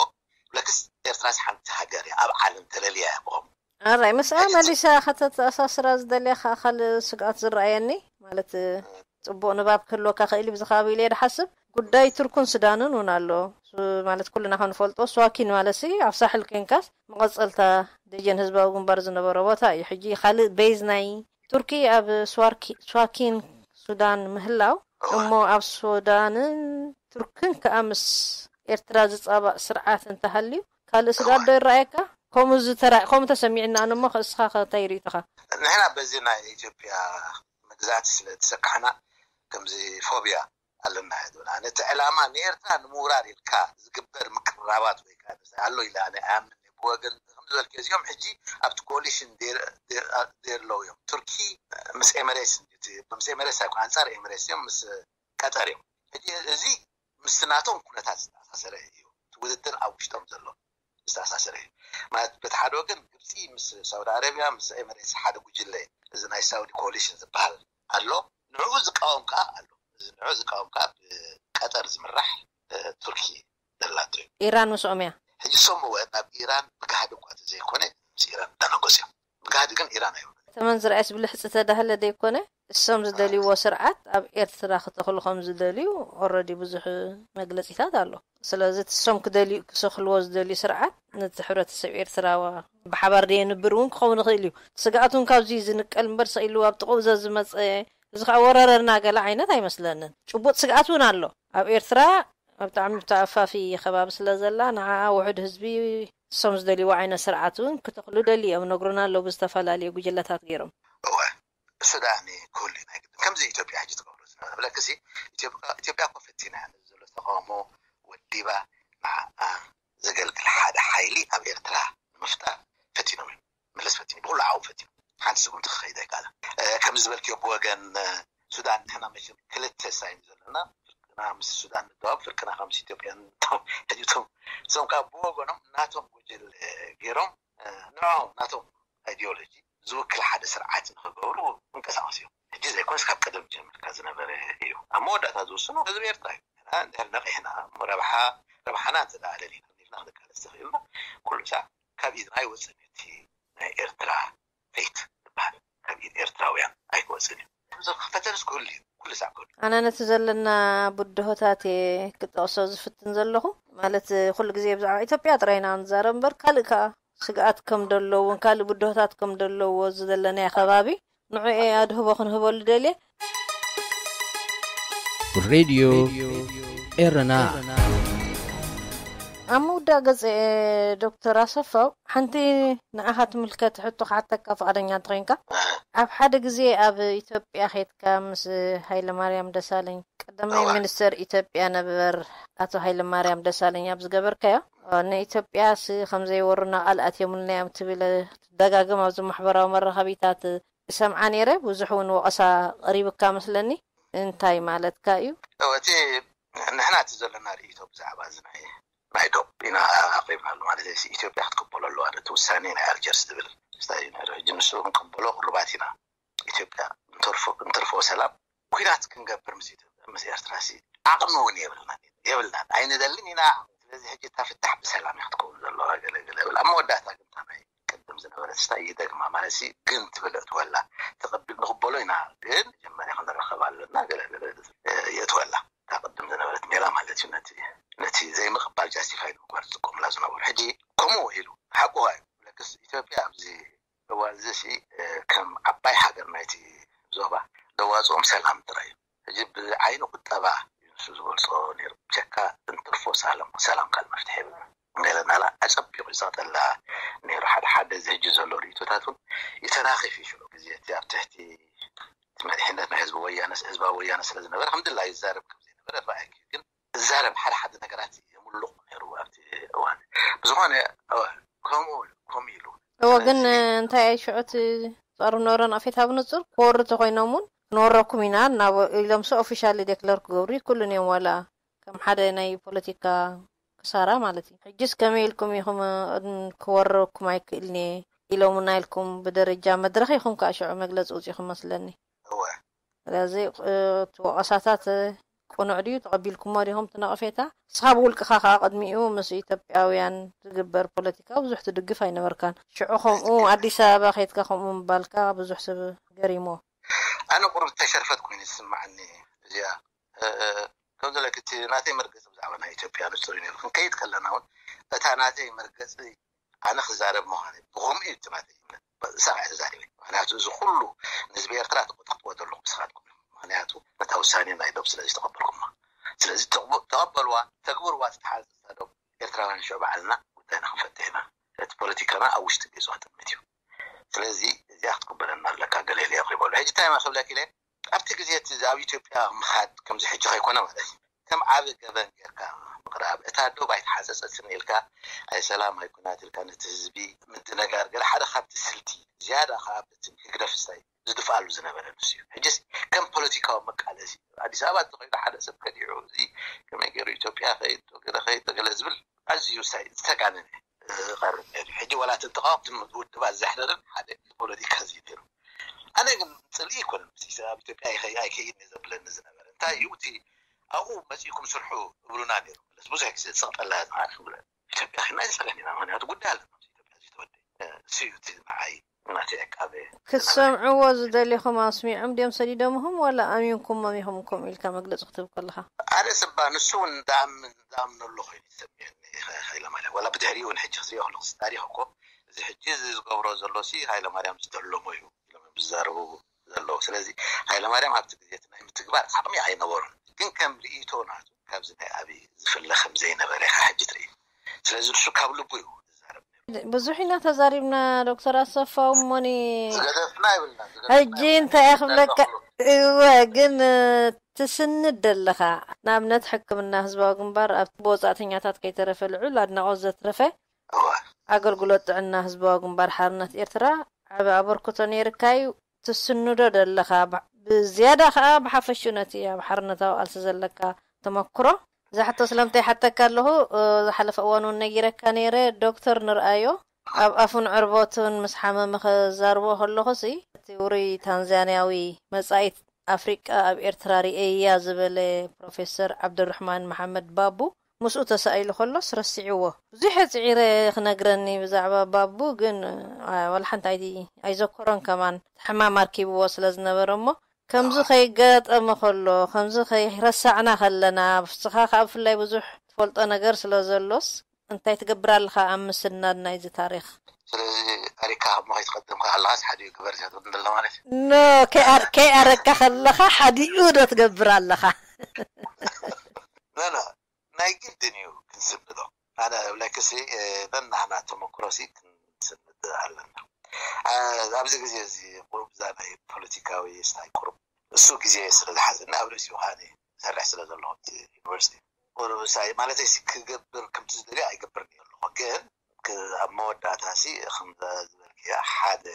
ብለክስ ኤርትራስ ሓንቲ ሃገር እያ ኣብ ዓለም ተለልያ እያ ብኸምኡ ኣራይ ምስኣ መሊሳ ከተተኣሳስራ ዝደልያ ከዓ ካልእ ስግኣት ዝረኣየኒ ማለት ፅቡቕ ንባብ ክህልወካ ክእል እዩ ብዚ ከባቢ ኢለ ድሓስብ ጉዳይ ቱርኩን ሱዳንን እውን ኣሎ ማለት ኩልና ከም ንፈልጦ ስዋኪን ማለት ሲ ኣብ ሳሕል ኮንካስ መቐፀልታ ደጀን ህዝባዊ ግንባር ዝነበሮ ቦታ እዩ ሕጂ ካልእ ቤዝ ናይ ቱርኪ ኣብ ስዋኪን ሱዳን ምህላው እሞ ኣብ ሱዳንን ቱርክን ከዓ ምስ ኤርትራ ዝፃባእ ስርዓት እንተሃልዩ ካልእ ስግኣት ዶ ይረኣየካ? ከምኡ ዝተራ ከምኡ ተሰሚዕና ኣነ እሞ እስኻ ከ እንታይ ርእይቶኻ? ንሕና በዚ ናይ ኢትዮጵያ ምግዛእቲ ስለ ዝሰካሕና ከምዚ ፎብያ ኣለና እየ ዝብል ኣነ እቲ ዕላማ ንኤርትራ ንምውራር ኢልካ ዝግበር ምቅርራባት ወይ ከዓ ኣሎ ኢለ ኣነ ኣያምን ብወገን ከም ዝበልክዮ እዚኦም ሕጂ ኣብቲ ኮሊሽን ዘለዉ እዮም ቱርኪ ምስ ኤምሬትስ ምስ ኤምሬትስ ኣይኮነ ኣንፃር ኤምሬትስ እዮም ምስ ቀጠር እዮም ሕጂ እዚ ምስ ናቶም ኩነታት ዝተኣሳሰረ እዩ እቲ ውድድር ኣብ ውሽጦም ዘሎ ዝተኣሳሰረ እዩ ማለት በቲ ሓደ ወገን ግብፂ ምስ ሳውዲ ኣረቢያ ምስ ኤምሬትስ ሓደ ጉጅለ እዚ ናይ ሳውዲ ኮሊሽን ዝበሃል ኣሎ ንዕኡ ዝቃወም ከዓ ኣሎ እዚ ንዕኡ ዝቃወም ከዓ ብቀጠር ዝምራሕ ቱርኪ ዘላቶ እዩ ኢራን ምስኦም እያ ሕጂ ሶም እወ ናብ ኢራን ብጋህዲ እኳ ተዘይኮነ ምስ ኢራን እንዳነጎስ እዮም ብጋህዲ ግን ኢራን ኣይብሉ ተመን ዝርኣይስ ብልሕፂ ተዳህለ ደይኮነ እሶም ዝደልይዎ ስርዓት ኣብ ኤርትራ ክተኽሉ ከም ዝደልዩ ኦረዲ ብዙሕ መግለፂታት ኣሎ ስለዚ እሶም ክደልዩ ክሰኽልዎ ዝደልዩ ስርዓት ነቲ ሕብረተሰብ ኤርትራ ብሓባር ደየንብር እውን ክኸውን ይኽእል እዩ ስግኣት እውን ካብዚ ዝንቀል እምበር ሰኢሉ ኣብ ጥቕኡ ዘዝመፀ እዚ ከዓ ወረረና ገለ ዓይነት ኣይመስለንን ጭቡጥ ስግኣት እውን ኣሎ ኣብ ኤርትራ ኣብ ብጣዕሚ ተኣፋፊ ከባቢ ስለ ዘላ ንዓኣ ውሑድ ህዝቢ እሶም ዝደልይዎ ዓይነት ስርዓት እውን ክተኽሉ ደልዩ እዮም ነግሩና ኣለዉ ብዝተፈላለዩ ጉጅለታት ገይሮም እወ ሱዳን ክህሉ ናይ ግድን ከምዚ ኢትዮጵያ ሕጂ ትገብሮ ዝነበረ ብለክሲ ኢትዮጵያ እኮ ፈቲና ዘሎ ተቃውሞ ወዲባ ንዓኣ ዘገልግል ሓደ ሓይሊ ኣብ ኤርትራ ንምፍጣር ፈቲኖም እዮም መለስ ፈቲኑ ብኩሉ ዓው ፈቲኑ ሓንቲ ስጉምቲ ክኸይድ ኣይከኣለን ከምዚ ዝበልክዮ ብወገን ሱዳን ንሕና መቸም ክልተ ሳይን ዘለና ፍርቅና ምስ ሱዳን ንደዋብ ፍርቅና ካብ ምስ ኢትዮጵያ ንደዋብ ሕጂ እቶም እዞም ካብ ብወገኖም ናቶም ጉጅል ገይሮም ንዕኦም ናቶም ኣይዲዮሎጂ ዝውክል ሓደ ስርዓት ንክገብሩ እንቀሳቀስ እዮም ሕጂ ዘይኮንስ ካብ ቀደም ጀምርካ ዝነበረ እዩ ኣብ መወዳእታ ዝውስኖ ህዝቢ ኤርትራ እዩ እንድሕር ነቂሕና ረብሓ ረብሓና እንተ ኣለሊና ኒፍና ክንቃለስ ተኽእልና ኩሉ ሳዕ ካብ ኢድና ኣይወፅን እቲ ናይ ኤርትራ ፌት ዝበሃል ካብ ኢድ ኤርትራውያን ኣይክወፅን እዩ ፈተንስ ክህሉ እዩ ኩሉ ሳዕ ክህሉ ኣነ ነቲ ዘለና ብድሆታት እየ ክጠቕሶ ዝፍትን ዘለኹ ማለት ኩሉ ግዜ ብዛዕባ ኢትዮጵያ ጥራይ ኢና ንዛረብ እምበር ካልእ ከዓ ስግኣት ከም ደለውን ካልእ ብድሆታት ከም ደለዎ ዝደለናዮ ከባቢ ንዑ እየ ኣድህቦ ክንህበሉ ደልየ ሬድዮ ኤረና ኣብ ምውዳእ ገጸ ዶክተር ኣሰፋው ሓንቲ ንዓኻ ትምልከት ሕቶ ክሓተካ ፍቓደኛ እንተኾይንካ ኣብ ሓደ ግዜ ኣብ ኢትዮጵያ ኸይድካ ምስ ሃይለማርያም ደሳለኝ ቀዳማይ ሚኒስተር ኢትዮጵያ ነበር ኣቶ ሃይለማርያም ደሳለኝ ኣብ ዝገበርካዮ ንኢትዮጵያ ሲ ከም ዘይወሩና ቃል ኣትዮምልና እዮም ትብል ትደጋግም ኣብዚ ማሕበራዊ መራኸቢታት እሰምዓ ነይረ ብዙሕ እውን ወቐሳ ቀሪብካ መስለኒ እንታይ ማለትካ እዩ? እቲ ንሕና እቲ ዘለና ርእይቶ ብዛዕባ እዚ ናይ ናይ ዶብ ኢና ኣቕሪብናሉ። ማለት ኢትዮጵያ ክትቅበሎ ኣለዋ ነቲ ውሳኔ ናይ ኣልጀርስ ዝብል ስታይ ነረ ሕጂ ንሱ ክንቅበሎ ቅሩባት ኢና። ኢትዮጵያ እንተርፎ ሰላም ኩናት ክንገብር ምስ ኤርትራ ሲ ዓቕሚ እውን የብልና የብልና ኣይንደልን ኢና። ስለዚ ሕጂ እታ ፍታሕ ብሰላም እያ ክትከውን ዘለዋ ገለገለ ብል ኣብ መወዳእታ ግን ናይ ቅድም ዝነበረት ስታይ ይደግማ ማለት ግን ትብል እትወላ ተቐቢል ንቕበሎ ኢና። ግን መጀመርያ ክንረኸብ ኣለና ገለገለ የእትወላ እታ ቅድም ዝነበረት ሜላ ማለት እዩ። ነቲ ዘይምቕባል ጃስቲፋይ ንምግባር ዝጥቀሙላ ዝነበሩ ሕጂ ከምኡ ኢሉ ሓቁ እዩ። ለክስ ኢትዮጵያ ኣብዚ እዋን እዚ ሲ ከም ዓባይ ሃገር ናይቲ ዞባ ዘዋፅኦም ሰላም ጥራይ እዩ። ሕጂ ብዓይኒ ቁጠባ እዩ ንሱ ዝገልፆ ነይሩ። ብጀካ እንትርፎ ሰላም ካልእ መፍትሒ የብልና። ገለናላ ኣፀቢቑ ይፀቕጠላ ነይሩ። ሓደ ሓደ እዚ ሕጂ ዘሎ ርእቶታት እውን ይተናኺፍ እዩ። ሽዑ ግዜ እቲ ኣብ ትሕቲ እቲ መሪሕነት ናይ ህዝቢ ወያነስ ህዝባዊ ወያነ ስለ ዝነበረ ከም ድላ ይዛረብ ከም ዘይነበረ ርኣየኪ ግን እዛረብ ሓደ ሓደ ነገራት የምልቑ ነይሩ ኣብቲ እዋን። ብዝኾነ ከምኡ ከምኡ ኢሉ እዎ ግን እንታይ ሽዑ እቲ ጸሩ ነበረ ንቕፌት ኣብ ንጹር ክወሩ ተኮይኖም እውን ክንወረኩም ኢና ናብ ኢሎም ሲ ኦፊሻሊ ዴክለር ክገብሩ ይክእሉን እዮም ዋላ ከም ሓደ ናይ ፖለቲካ ክሳራ ማለት እዩ። ሕጅስ ከመይ ኢልኩም ኢኹም ክወረኩም ኣይክእልን እየ ኢሎምና ኢልኩም ብደረጃ መድረኽ ኢኹም ከዓ ሽዑ መግለፂ ውፂኹም መስለኒ። እወ ስለዚ እቲ ወቐሳታት ቅኑዕ ድዩ? ተቐቢልኩሞ ዲኹም እቲ ነቐፌታ? ንስኻ ብውልቅኻ ከዓ ቅድሚኡ ምስ ኢትዮጵያውያን ዝግበር ፖለቲካ ብዙሕ ትድግፍ ኣይነበርካን። ሽዑ ከምኡ ኣዲስ ኣበባ ከይድካ ከምኡ ምባልካ ብዙሕ ሰብ ገሪሞ። ኣነ ቁሩብ ዝተሸርፈት ኮይኑ ዝስምዓኒ እዚኣ ከምዚ ለክቲ ናተይ መርገፂ ብዛዕባ ናይ ኢትዮጵያ ንፁር ነይሩ ክንከይድ ከለና እውን እታ ናተይ መርገፂ ኣነ ክዛረብ ምዃነ ብኸምኡ እዩ እቲ ናተይ እምነት። ብሳዕ እየ ተዛሪበ። ምክንያቱ እዚ ኩሉ ንህዝቢ ኤርትራ ተቆጥቅጥዎ ዘለኹ ብስኻትኩም እዮም። ምክንያቱ ነታ ውሳኔ ናይ ዶብ ስለ ዝተቐበልኩማ። ስለዚ ተቐበልዋ፣ ተግብርዋ፣ ዝተሓዘዝታ ዶብ ኤርትራውያን ሽዑ ባዕልና ጉዳይና ክንፈትሕ ኢና። እቲ ፖለቲካና ኣብ ውሽጢ ገይፁ ክጥምት እዩ። ስለዚ እዚኣ ክትቅበለና ኣለካ ገለ ኢለ ኣቕሪበሉ። ሕጂ እንታይ ክብለክ ኢለ ኣብቲ ግዜ እቲ ኣብ ኢትዮጵያ ምኻድ ከምዚ ሕጂ ከይኮነ ማለት እዩ። ከም ዓቢ ገበን ጌርካ ምቕራብ እታ ዶብ ኣይተሓጸጸትን ኢልካ ኣይ ሰላም ኣይ ኩናት ኢልካ ነቲ ህዝቢ ምድንጋር ገለ ሓደ ካብቲ ስልቲ ዝያዳ ከዓ በቲ ህግደፍ ስታይ ዝድፍኣሉ ዝነበረ ንሱ እዩ። ሕጅስ ከም ፖለቲካዊ መቃለሲ ኣዲስ ኣበባ እንተኸይዱ ሓደ ሰብ ከዲዑ እዚ ከመይ ገይሩ ኢትዮጵያ ከይድ ገለ ከይድ ገለ ዝብል ኣዝዩ ስታይ ዝተጋነነ ዝቐርብ ነይሩ። ሕጂ ዋላ እቲ ተቃወምቲ ውድባት ዘሕደርን ሓደ ፖለቲካ እዚ ነይሩ። ኣነ ግን ፅልኢ ኣይኮነን ምስ ኢሰ ኣብ ኢትዮጵያ ኣይኸ- ኣይከይድን እየ ዘብለኒ ዝነበረ። እንታይ እዩ እቲ ኣብኡ መፂእኩም ስርሑ እብሉና ነይሩ። መለስ ብዙሕ ግዜ ዝፀቕጠላ ዝመዓት ክብለ ኢትዮጵያ ኪና ይፀገን ኢና። ምክንያቱ ጉዳይ ኣለና ምስ ኢትዮጵያ ዘይተወደ እሱ እዩ እቲ ንዓይ ናተይ ዕቃበ ክትሰምዕዎ ዝደሊኹም ኣስሚዖም ድዮም ሰዲዶምኹም ዋላ ኣሚንኩሞም ኢኹም ከምኡ ኢልካ መግለፂ ክትህብ ከለኻ? ሓደ ስባ ንሱ እውን ዝኣምን ዝኣምነሉ ኮይኑ ይሰምየኒ። ሃይለማርያም ዋላ ብድሕሪኡ እውን ሕጂ ክሪኦ ከለኩ ታሪክ እኮ እዚ ሕጂ እዚ ዝገብሮ ዘሎ ሲ ሃይለማርያም ዝደለሞ እዩ ኢሎም እዮም ዝዛረቡ ዘለዉ። ስለዚ ሃይለማርያም ኣብቲ ግዜ እቲ ናይ ምትግባር ዓቕሚ ኣይነበሮን። ግን ከም ርእይቶ ናቱ ካብዚ ናይ ኣብይ ዝፍለ ከም ዘይነበረ ኢኻ ሕጂ ትርኢ። ስለዚ ንሱ ካብ ልቡ እዩ ዝዛረብ ነይሩ። ብዙሕ ኢና ተዛሪብና ዶክተር ኣሰፋው እሞኒ ዝገደፍና ይብልና ዝገደፍና ሕጂ እንታይ እየ ክብለካ እወ ግን ትስንድ ደለኻ ንኣብነት ሕክምና ህዝባዊ ግንባር ኣብቲ ብወፃእተኛታት ከይተረፈ ልዑል ኣድናቖት ዘትረፈ እወ ኣገልግሎት ጥዕና ህዝባዊ ግንባር ሓርነት ኤርትራ ዓቢ ኣበርክቶ ነይርካ እዩ ትስንዶ ደለኻ ብዝያዳ ከዓ ብሓፈሹ ነቲ ኣብ ሓርነታዊ ቃልሲ ዘለካ ተመክሮ እዛ ሕቶ ስለምንታይ ሓተካ ኣለኹ ዝሓለፈ እዋን እውን ነጊረካ ነይረ ዶክተር ንርኣዮ ኣብ ኣፉን ዕርቦቱን ምስ ሓመመ ከዛርቦ ከለኹ ሲ እቲ ውሩይ ታንዛንያዊ መጻኢት ኣፍሪቃ ኣብ ኤርትራ ርእየያ ዝበለ ፕሮፌሰር ዓብደርሕማን መሓመድ ባቡ ምስኡ ተሳኢሉ ከሎስ ረሲዕዎ። ብዙሕ እየ ጽዒረ ክነግረኒ ብዛዕባ ባቡ ግን ዋላ ሓንቲ ኣይዘኮሮን ከማን ሕማም ኣርኪብዎ ስለ ዝነበረ እሞ ከምዚ ከይጋጠመ ከሎ ከምዚ ከይረሳዕና ከለና ንስኻ ከዓ ብፍላይ ብዙሕ ትፈልጦ ነገር ስለ ዘሎስ እንታይ ትገብር ኣለኻ ኣብ ምስናድ ናይዚ ታሪኽ? ስለዚ ኣሪካ ካብ ሞኸይ ትቐደምካ ኣለኻስ ሓዲኡ ግበር እዚኣ ትብል እንድላ ማለት እዩ። ኖ ከይኣረካ ከለኻ ሓዲኡ ዶ ትገብር ኣለኻ? ኖ ኖ ናይ ግድን እዩ ክንስንዶ ኣነ እብለክሲ ነናህና ተመክሮሲ ክንስንድ ኣለና። ኣብዚ ግዜ እዚ ቁሩብ እዛ ናይ ፖለቲካዊ ስታይ ቁሩብ እሱ ግዜ ስለ ዝሓዘኒ ኣብ ርእሲኡ ከዓ ሰርሕ ስለ ዘለኹ ዩኒቨርሲቲ ቁሩብ ስታይ ማለት ሲ ክገብር ከምቲ ዝደልዮ ኣይገብርን እየ ኣለኹ ግን ኣብ መወዳእታ ሲ ከምዛ ዝበልክያ ሓደ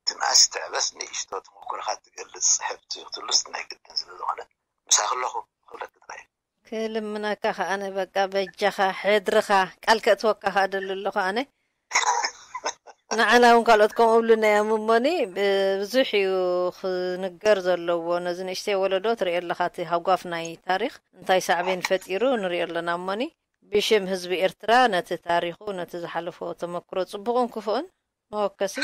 ትንኣስ ትዕበስ ንእሽቶ ተመክሮኻ ትገልፅ ፅሕፍቲ ክትሉስ ናይ ግድን ስለ ዝኾነ ምሳኺ ኣለኹ ክብለኪ ጥራይ። ክልምነካ ከኣነ በቃ በጃኻ ሕድርኻ ቃል ከእትወካ ከኣ ደሊ ኣለኹ ኣነ። ንዓና እውን ካልኦት ከምኡ እብሉና እዮም እሞኒ፣ ብዙሕ እዩ ክንገር ዘለዎ። ነዚ ንእሽተይ ወለዶ ትሪኦ ኣለኻ፣ እቲ ሃጓፍ ናይ ታሪኽ እንታይ ሳዕቤን ፈጢሩ ንሪኦ ኣለና እሞኒ። ብሽም ህዝቢ ኤርትራ ነቲ ታሪኹ፣ ነቲ ዝሓለፎ ተመክሮ፣ ጽቡቕን ክፉእን መወከሲ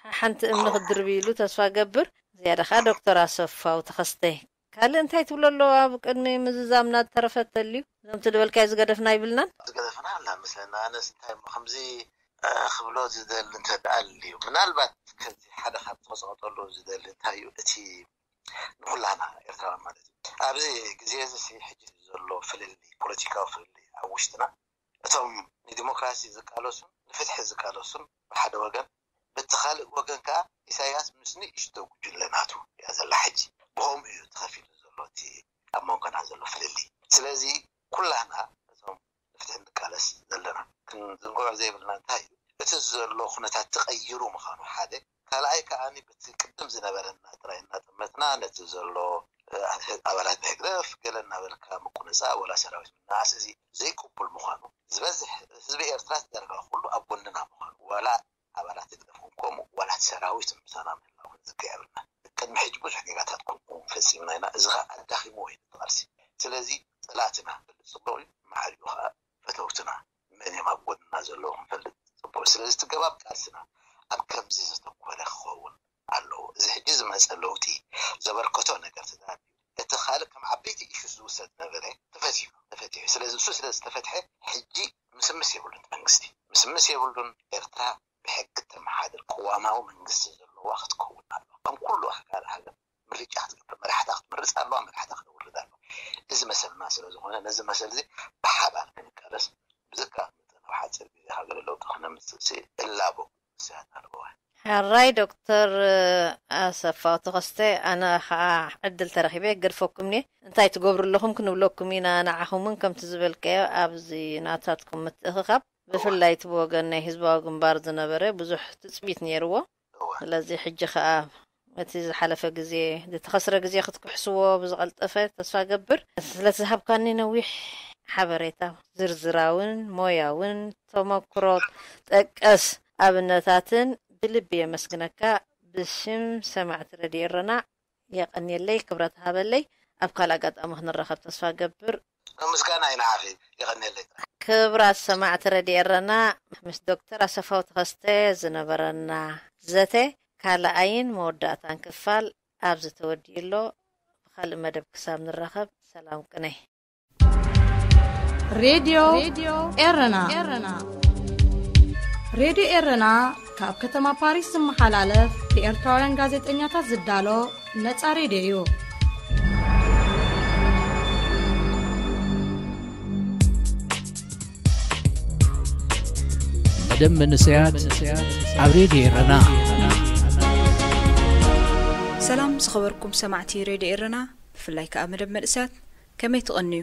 ሓንቲ እምኒ ክድርብ ኢሉ ተስፋ ገብር። ዝያዳ ከኣ ዶክተር ኣሰፋው ተኸስተ፣ ካልእ እንታይ ትብሎ ኣሎ? ኣብ ቅድሚ ምዝዛምና ዝተረፈ ተልዩ፣ እዞም ትልበልካዮ ዝገደፍና ይብልናን። ዝገደፍና ኣላ ምስለና። ኣነስ እንታይ እሞ ከምዚ ክብሎ ዝደሊ እንተ ደኣ ኣልዩ፣ ምናልባት ከዚ ሓደ ካብ ተቐጸቐጠሉ ዝደሊ እንታይ እዩ፣ እቲ ንኹላና ኤርትራውያን ማለት እዩ፣ ኣብዚ ግዜ እዚ ሕጂ ዘሎ ፍልልይ፣ ፖለቲካዊ ፍልልይ ኣብ ውሽጥና፣ እቶም ንዲሞክራሲ ዝቃለሱን ንፍትሒ ዝቃለሱን ብሓደ ወገን፣ በቲ ካልእ ወገን ከኣ ኢሳያስ ምስ ንእሽቶ ጉጅለ ናቱ እያ ዘላ። ሕጂ ብኸምኡ እዩ ተኸፊሉ ዘሎ እቲ ኣብ መንጎና ዘሎ ፍልልይ። ስለዚ ኩላና እቶም ንፍትሒ ንቃለስ ዘለና ክንዝንግዖ ዘይብልና እንታይ እዩ፣ እቲ ዘሎ ኩነታት ተቐይሩ ምዃኑ ሓደ፣ ካልኣይ ከኣ በቲ ቅድም ዝነበረና ጥራይ እናጠመትና ነቲ ዘሎ ኣባላት ናይ ህግደፍ ገለ እናበልካ ምቁንጻእ ወላ ሰራዊት ምንኣስ፣ እዚ ዘይቅቡል ምዃኑ፣ ዝበዝሕ ህዝቢ ኤርትራ ዳርጋ ኩሉ ኣብ ጎንና ምዃኑ፣ ዋላ ኣባላት ህግደፍ እውን ከምኡ፣ ዋላ ሰራዊት ምሳና ምህላው ክንዝክር የብልና። ቅድሚ ሕጂ ብዙሕ ጌጋታት ከምኡ ፈጺምና ኢና፣ እዚ ኸኣ ኣዳኺምዎ እዩ ነቲ ቃልሲ። ስለዚ ጸላእትና ክንፈልጥ ጽቡቕ እዩ፣ ማዕሪኡ ኸኣ ፈተውትና መን እዮም ኣብ ጎንና ዘለዉ ክንፈልጥ ጽቡቕ እዩ። ስለዚ እቲ ገባብ ቃልስና ኣብ ከምዚ ዘተኮረ ክኸውን ኣለዎ። እዚ ሕጂ ዝመጸ ለውጢ ዘበርከቶ ነገር ተዳልዩ፣ እቲ ካልእ ከም ዓበይቲ ኢሹስ ዝውሰድ ነበረ፣ ተፈቲሑ፣ ተፈቲሑ። ስለዚ እሱ ስለ ዝተፈትሐ ሕጂ ምስምስ የብሉን መንግስቲ፣ ምስምስ የብሉን። ኤርትራ ብሕጊ ተመሓድር ቅዋማዊ መንግስቲ ዘለዋ ክትከውን ኣለዋ። ከም ኩሉ ኣካል ሃገር ምርጫ ክትገብር፣ መራሕታ ክትመርጽ ኣለዋ፣ መራሕታ ክተውርድ ኣለዋ። እዚ መሰልና ስለ ዝኾነ ነዚ መሰል እዚ ብሓባር ክንቃለስ ብዝከኣል መጠን ኣብ ሓጺር ግዜ ሃገር ለውጢ ክነምጽእ እላቦ። ስያት ኣለዋ። ሕራይ ዶክተር ኣሰፋው ተኸስተ፣ ኣነ ኸዓ ዕድል ተረኺበ ገድፈኩም እየ። እንታይ ትገብሩ ኣለኹም ክንብለኩም ኢና። ንዓኹም እውን ከምቲ ዝበልካዮ ኣብዚ ናታትኩም ምትእኽኻብ፣ ብፍላይ እቲ ብወገን ናይ ህዝባዊ ግንባር ዝነበረ ብዙሕ ትጽቢት ነይርዎ። ስለዚ ሕጂ ኸዓ እቲ ዝሓለፈ ግዜ፣ ዝተኸስረ ግዜ ክትክሕስዎ ብዝቐልጠፈ ተስፋ ገብር። ስለቲ ዝሃብካኒ ነዊሕ ሓበሬታ፣ ዝርዝራውን ሞያውን ተመክሮ ጠቀስ ኣብነታትን ብልቢ የመስግነካ። ብሽም ሰማዕቲ ረድዮ ኤረና የቐንየለይ፣ ክብረት ሃበለይ። ኣብ ካልእ ኣጋጣሚ ክንራኸብ ተስፋ ገብር። ምስጋና እዩ ንዓኺ፣ የቐንየለይ ጥራሕ። ክብራት ሰማዕቲ ረድዮ ኤረና፣ ምስ ዶክተር ኣሰፋው ተኸስተ ዝነበረና ዘተ ካልኣይን መወዳእታን ክፋል ኣብዚ ተወዲኡ ኣሎ። ብኻልእ መደብ ክሳብ ንራኸብ ሰላም ቅነ። ሬድዮ ኤረና። ሬድዮ ኤረና ካብ ከተማ ፓሪስ ዝመሓላለፍ ብኤርትራውያን ጋዜጠኛታት ዝዳሎ ነጻ ሬድዮ እዩ። መደብ መንእሰያት ኣብ ሬድዮ ኤረና። ሰላም ዝኸበርኩም ሰማዕቲ ሬድዮ ኤረና፣ ብፍላይ ከኣ መደብ መንእሰያት፣ ከመይ ትቐንዩ?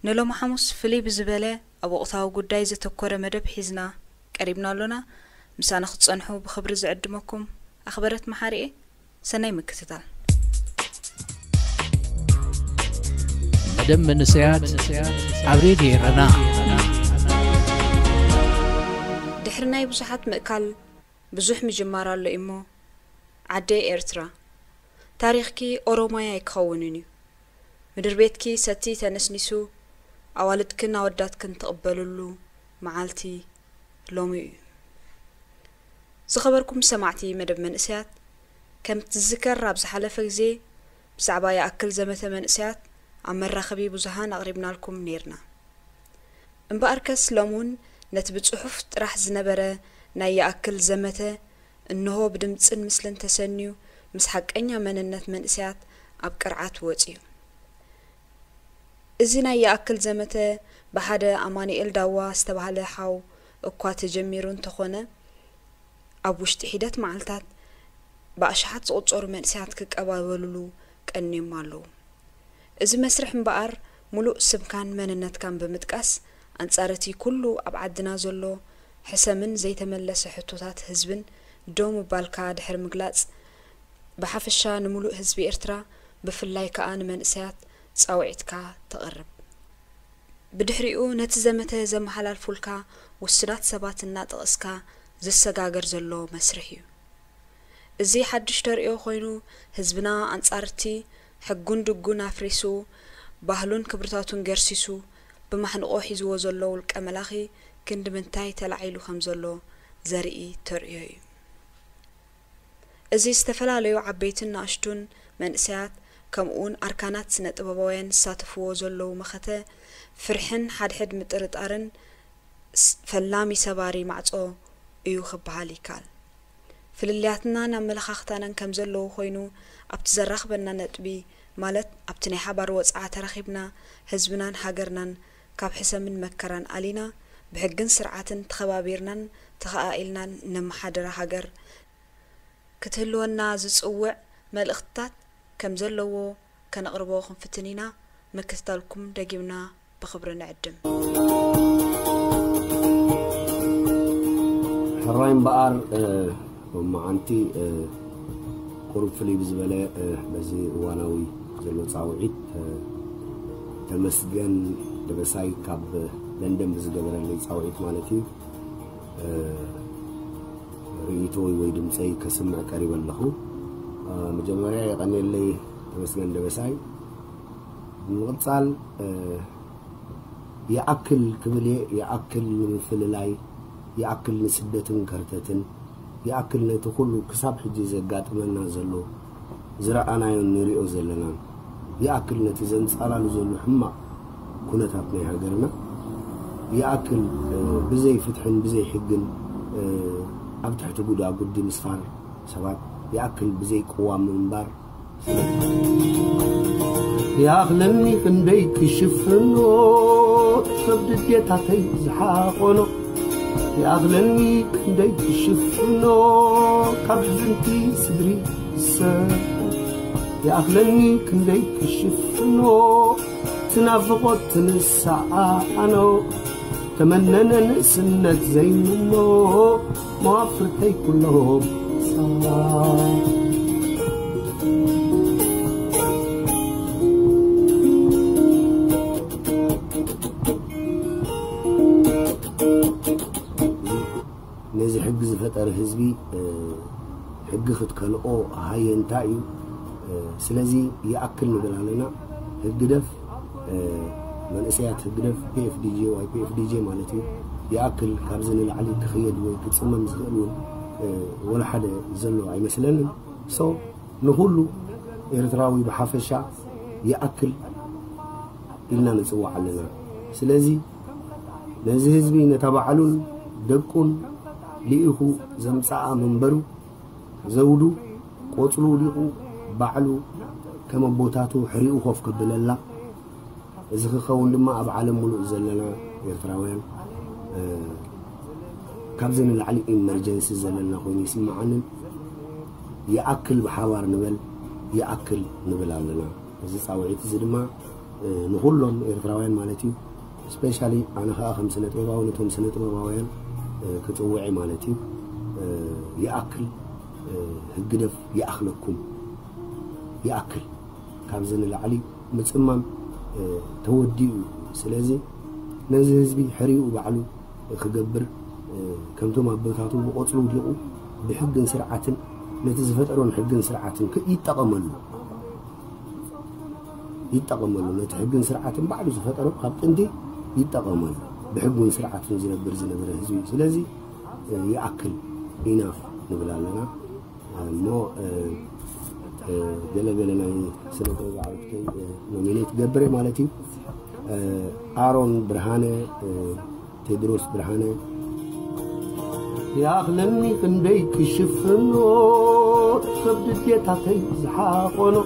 ንሎሚ ሓሙስ ፍልይ ብዝበለ ኣብ ወቕታዊ ጉዳይ ዘተኮረ መደብ ሒዝና ቀሪብና ኣሎና። ምሳና ክትጸንሑ ብኽብሪ ዝዕድመኩም ኣኽበረት መሓሪኤ። ሰናይ ምክትታል። መደብ መንእሰያት ኣብ ሬድዮ ኤረና። ድሕሪ ናይ ብዙሓት ምእካል ብዙሕ ምጅማር ኣሎ እሞ፣ ዓደይ ኤርትራ፣ ታሪኽኪ ኦሮማይ ኣይክኸውንን እዩ። ምድር ቤትኪ ሰቲ ተነስኒሱ፣ ኣዋልድክን ኣወዳትክን ትቕበልሉ መዓልቲ ሎሚ እዩ። ዝኸበርኩም ሰማዕቲ መደብ መንእሰያት፣ ከም ትዝከር ኣብ ዝሓለፈ ግዜ ብዛዕባ ይኣክል ዘመተ መንእሰያት ኣብ መራኸቢ ብዙሃን ኣቕሪብናልኩም ነይርና። እምበኣርከስ ሎምውን ነቲ ብጽሑፍ ጥራሕ ዝነበረ ናይ ይኣክል ዘመተ እንሆ ብድምጽን ምስልን ተሰንዩ ምስ ሓቀኛ መንነት መንእሰያት ኣብ ቅርዓት ወጺኡ። እዚ ናይ ይኣክል ዘመተ ብሓደ ኣማኑኤል ዳዋ ዝተባህለ ሓው እኳ ተጀሚሩ እንተኾነ፣ ኣብ ውሽጢ ሒደት መዓልታት ብኣሽሓት ዝቑጸሩ መንእሰያት ክቀባበልሉ ቀንዮም ኣለዉ። እዚ መስርሕ እምበኣር፣ ምሉእ ስምካን መንነትካን ብምጥቃስ፣ ኣንጻር እቲ ኩሉ ኣብ ዓድና ዘሎ ሕሰምን ዘይተመለሰ ሕቶታት ህዝብን ደው ምባልካ ድሕሪ ምግላጽ፣ ብሓፈሻ ንምሉእ ህዝቢ ኤርትራ፣ ብፍላይ ከኣ ንመንእሰያት፣ ጻውዒትካ ተቕርብ። ብድሕሪኡ ነቲ ዘመተ ዘመሓላልፉልካ ውሱናት ሰባት እናጠቐስካ ዝሰጋገር ዘሎ መስርሕ እዩ። እዚ ሓድሽ ተርእዮ ኮይኑ ህዝብና ኣንጻር እቲ ሕጉን ድጉን ኣፍሪሱ ባህሉን ክብርታቱን ገርሲሱ ብማሕንቖ ሒዝዎ ዘሎ ውልቀ መላኺ ክንዲ ምንታይ ተላዒሉ ከም ዘሎ ዘርኢ ተርእዮ እዩ። እዚ ዝተፈላለዩ ዓበይትን ንኣሽቱን መንእሰያት ከምኡውን ኣርካናት ስነ ጥበባውያን ዝሳተፍዎ ዘለዉ መኸተ ፍርሕን ሓድሕድ ምጥርጣርን ፈላሚ ሰባሪ ማዕጾ እዩ ክበሃል ይከኣል። ፍልልያትናን ኣመለኻኽታናን ከም ዘለዉ ኮይኑ ኣብቲ ዘራኽበና ነጥቢ ማለት ኣብቲ ናይ ሓባር ወጽዓ ተራኺብና ህዝብናን ሃገርናን ካብ ሕሰምን መከራን ኣሊና ብሕግን ስርዓትን ተኸባቢርናን ተኸኣኢልናን ነመሓድራ ሃገር ክትህልወና ዝጽውዕ መልእኽትታት ከም ዘለዎ ከነቕርቦ ክንፍትን ኢና። ምክትታልኩም ደጊምና ብኽብሪ ንዕድም። ሕራይ እምበኣር ሎመዓንቲ ቁሩብ ፍልይ ብዝበለ በዚ እዋናዊ ዘሎ ፃውዒት ተመስገን ደበሳይ ካብ ለንደን ብዝገበረለይ ፃውዒት ማለት እዩ ርእይቶይ ወይ ድምፀይ ከስምዕ ቀሪበ ኣለኹ። መጀመርያ የቐንየለይ ተመስገን ደበሳይ። ብምቕፃል ይኣክል ክብል እየ፣ ይኣክል ንምፍልላይ፣ ይኣክል ንስደትን ከርተትን፣ ይኣክል ነቲ ኩሉ ክሳብ ሕጂ ዘጋጥመና ዘሎ ዝረኣናዮን ንሪኦ ዘለናን ይኣክል ነቲ ዘንጻላሉ ዘሎ ሕማቕ ኩነታት ናይ ሃገርና ይኣክል ብዘይ ፍትሕን ብዘይ ሕግን ኣብ ትሕቲ ጉዳጉዲ ምስፋር ሰባት ይኣክል ብዘይ ቅዋም ምንባር ይኣኽለኒ ክንደይ ክሽፍኖ ሰብ ድሌታተይ ዝሓቆኖ ይኣኽለኒ ክንደይ ክሽፍኖ ካብ ሕዝንቲ ስድሪ ዝሰ ይኣኽለኒ ክንደይ ክሽፍኖ ትናፍቖት ትንሳኣኖ ተመነነ ንእስነት ዘይምኖ መዋፍርተይ ኩሎም ነዚ ሕጊ ዝፈጠረ ህዝቢ ሕጊ ክትከልኦ ሃየ እንታይ እዩ? ስለዚ ይኣክል ንብል ኣለና። ህግደፍ መንእሰያት ህግደፍ ፒኤፍዲጂ ወይ ፒኤፍዲጂ ማለት እዩ ይኣክል ካብዚ ንላዕሊ ክኽየድ ወይ ክፅመም ዝኽእል እውን ወላ ሓደ ዘሎ ኣይመስለንን። ሶ ንኹሉ ኤርትራዊ ብሓፈሻ ይኣክል ኢልና ንፅዋዕ ኣለና። ስለዚ ነዚ ህዝቢ ነታ ባዕሉን ደቁን ልኢኹ ዘምፀኣ መንበሩ ዘውዱ ቆፅሉ ውዲቑ ባዕሉ ከም ኣቦታቱ ሕሪኡ ኮፍ ከብለላ እዚ ክኸውን ድማ ኣብ ዓለም ሙሉእ ዘለና ኤርትራውያን ካብዚ ንላዕሊ ኢመርጀንሲ ዘለና ኮይኑ ይስምዓንን ይኣክል ብሓባር ንበል ይኣክል ንብል ኣለና። እዚ ፃውዒት እዚ ድማ ንኩሎም ኤርትራውያን ማለት እዩ። ስፔሻሊ ኣነ ከዓ ከም ስነ ጥበባዊ ነቶም ስነ ጥበባውያን ክፅውዒ ማለት እዩ። ይኣክል ህግደፍ ይኣክለኩም ይኣክል ካብዚ ንላዕሊ ምፅማም ተወዲኡ እዩ። ስለዚ ነዚ ህዝቢ ሕሪኡ ባዕሉ ክገብር ከምቶም ኣቦታቱ ብቆፅሉ ውዲቑ ብሕግን ስርዓትን ነቲ ዝፈጠሮን ሕግን ስርዓትን ይጠቐመሉ ይጠቐመሉ ነቲ ሕግን ስርዓትን ባዕሉ ዝፈጠሮ ካብ ጥንቲ ይጠቐመሉ ብሕግን ስርዓትን ዝነብር ዝነበረ ህዝቢ እዩ። ስለዚ ይኣክል ኢናፍ ንብል ኣለና። እሞ ገለገለ ናይ ስነ ጥበብ ዓወትከይ ኖሚኔት ገብረ ማለት እዩ። ኣሮን ብርሃነ፣ ቴድሮስ ብርሃነ። ይኣኽለኒ ክንደይ ክሽፍኖ ሰብ ድሌታተይ ዝሓቆኖ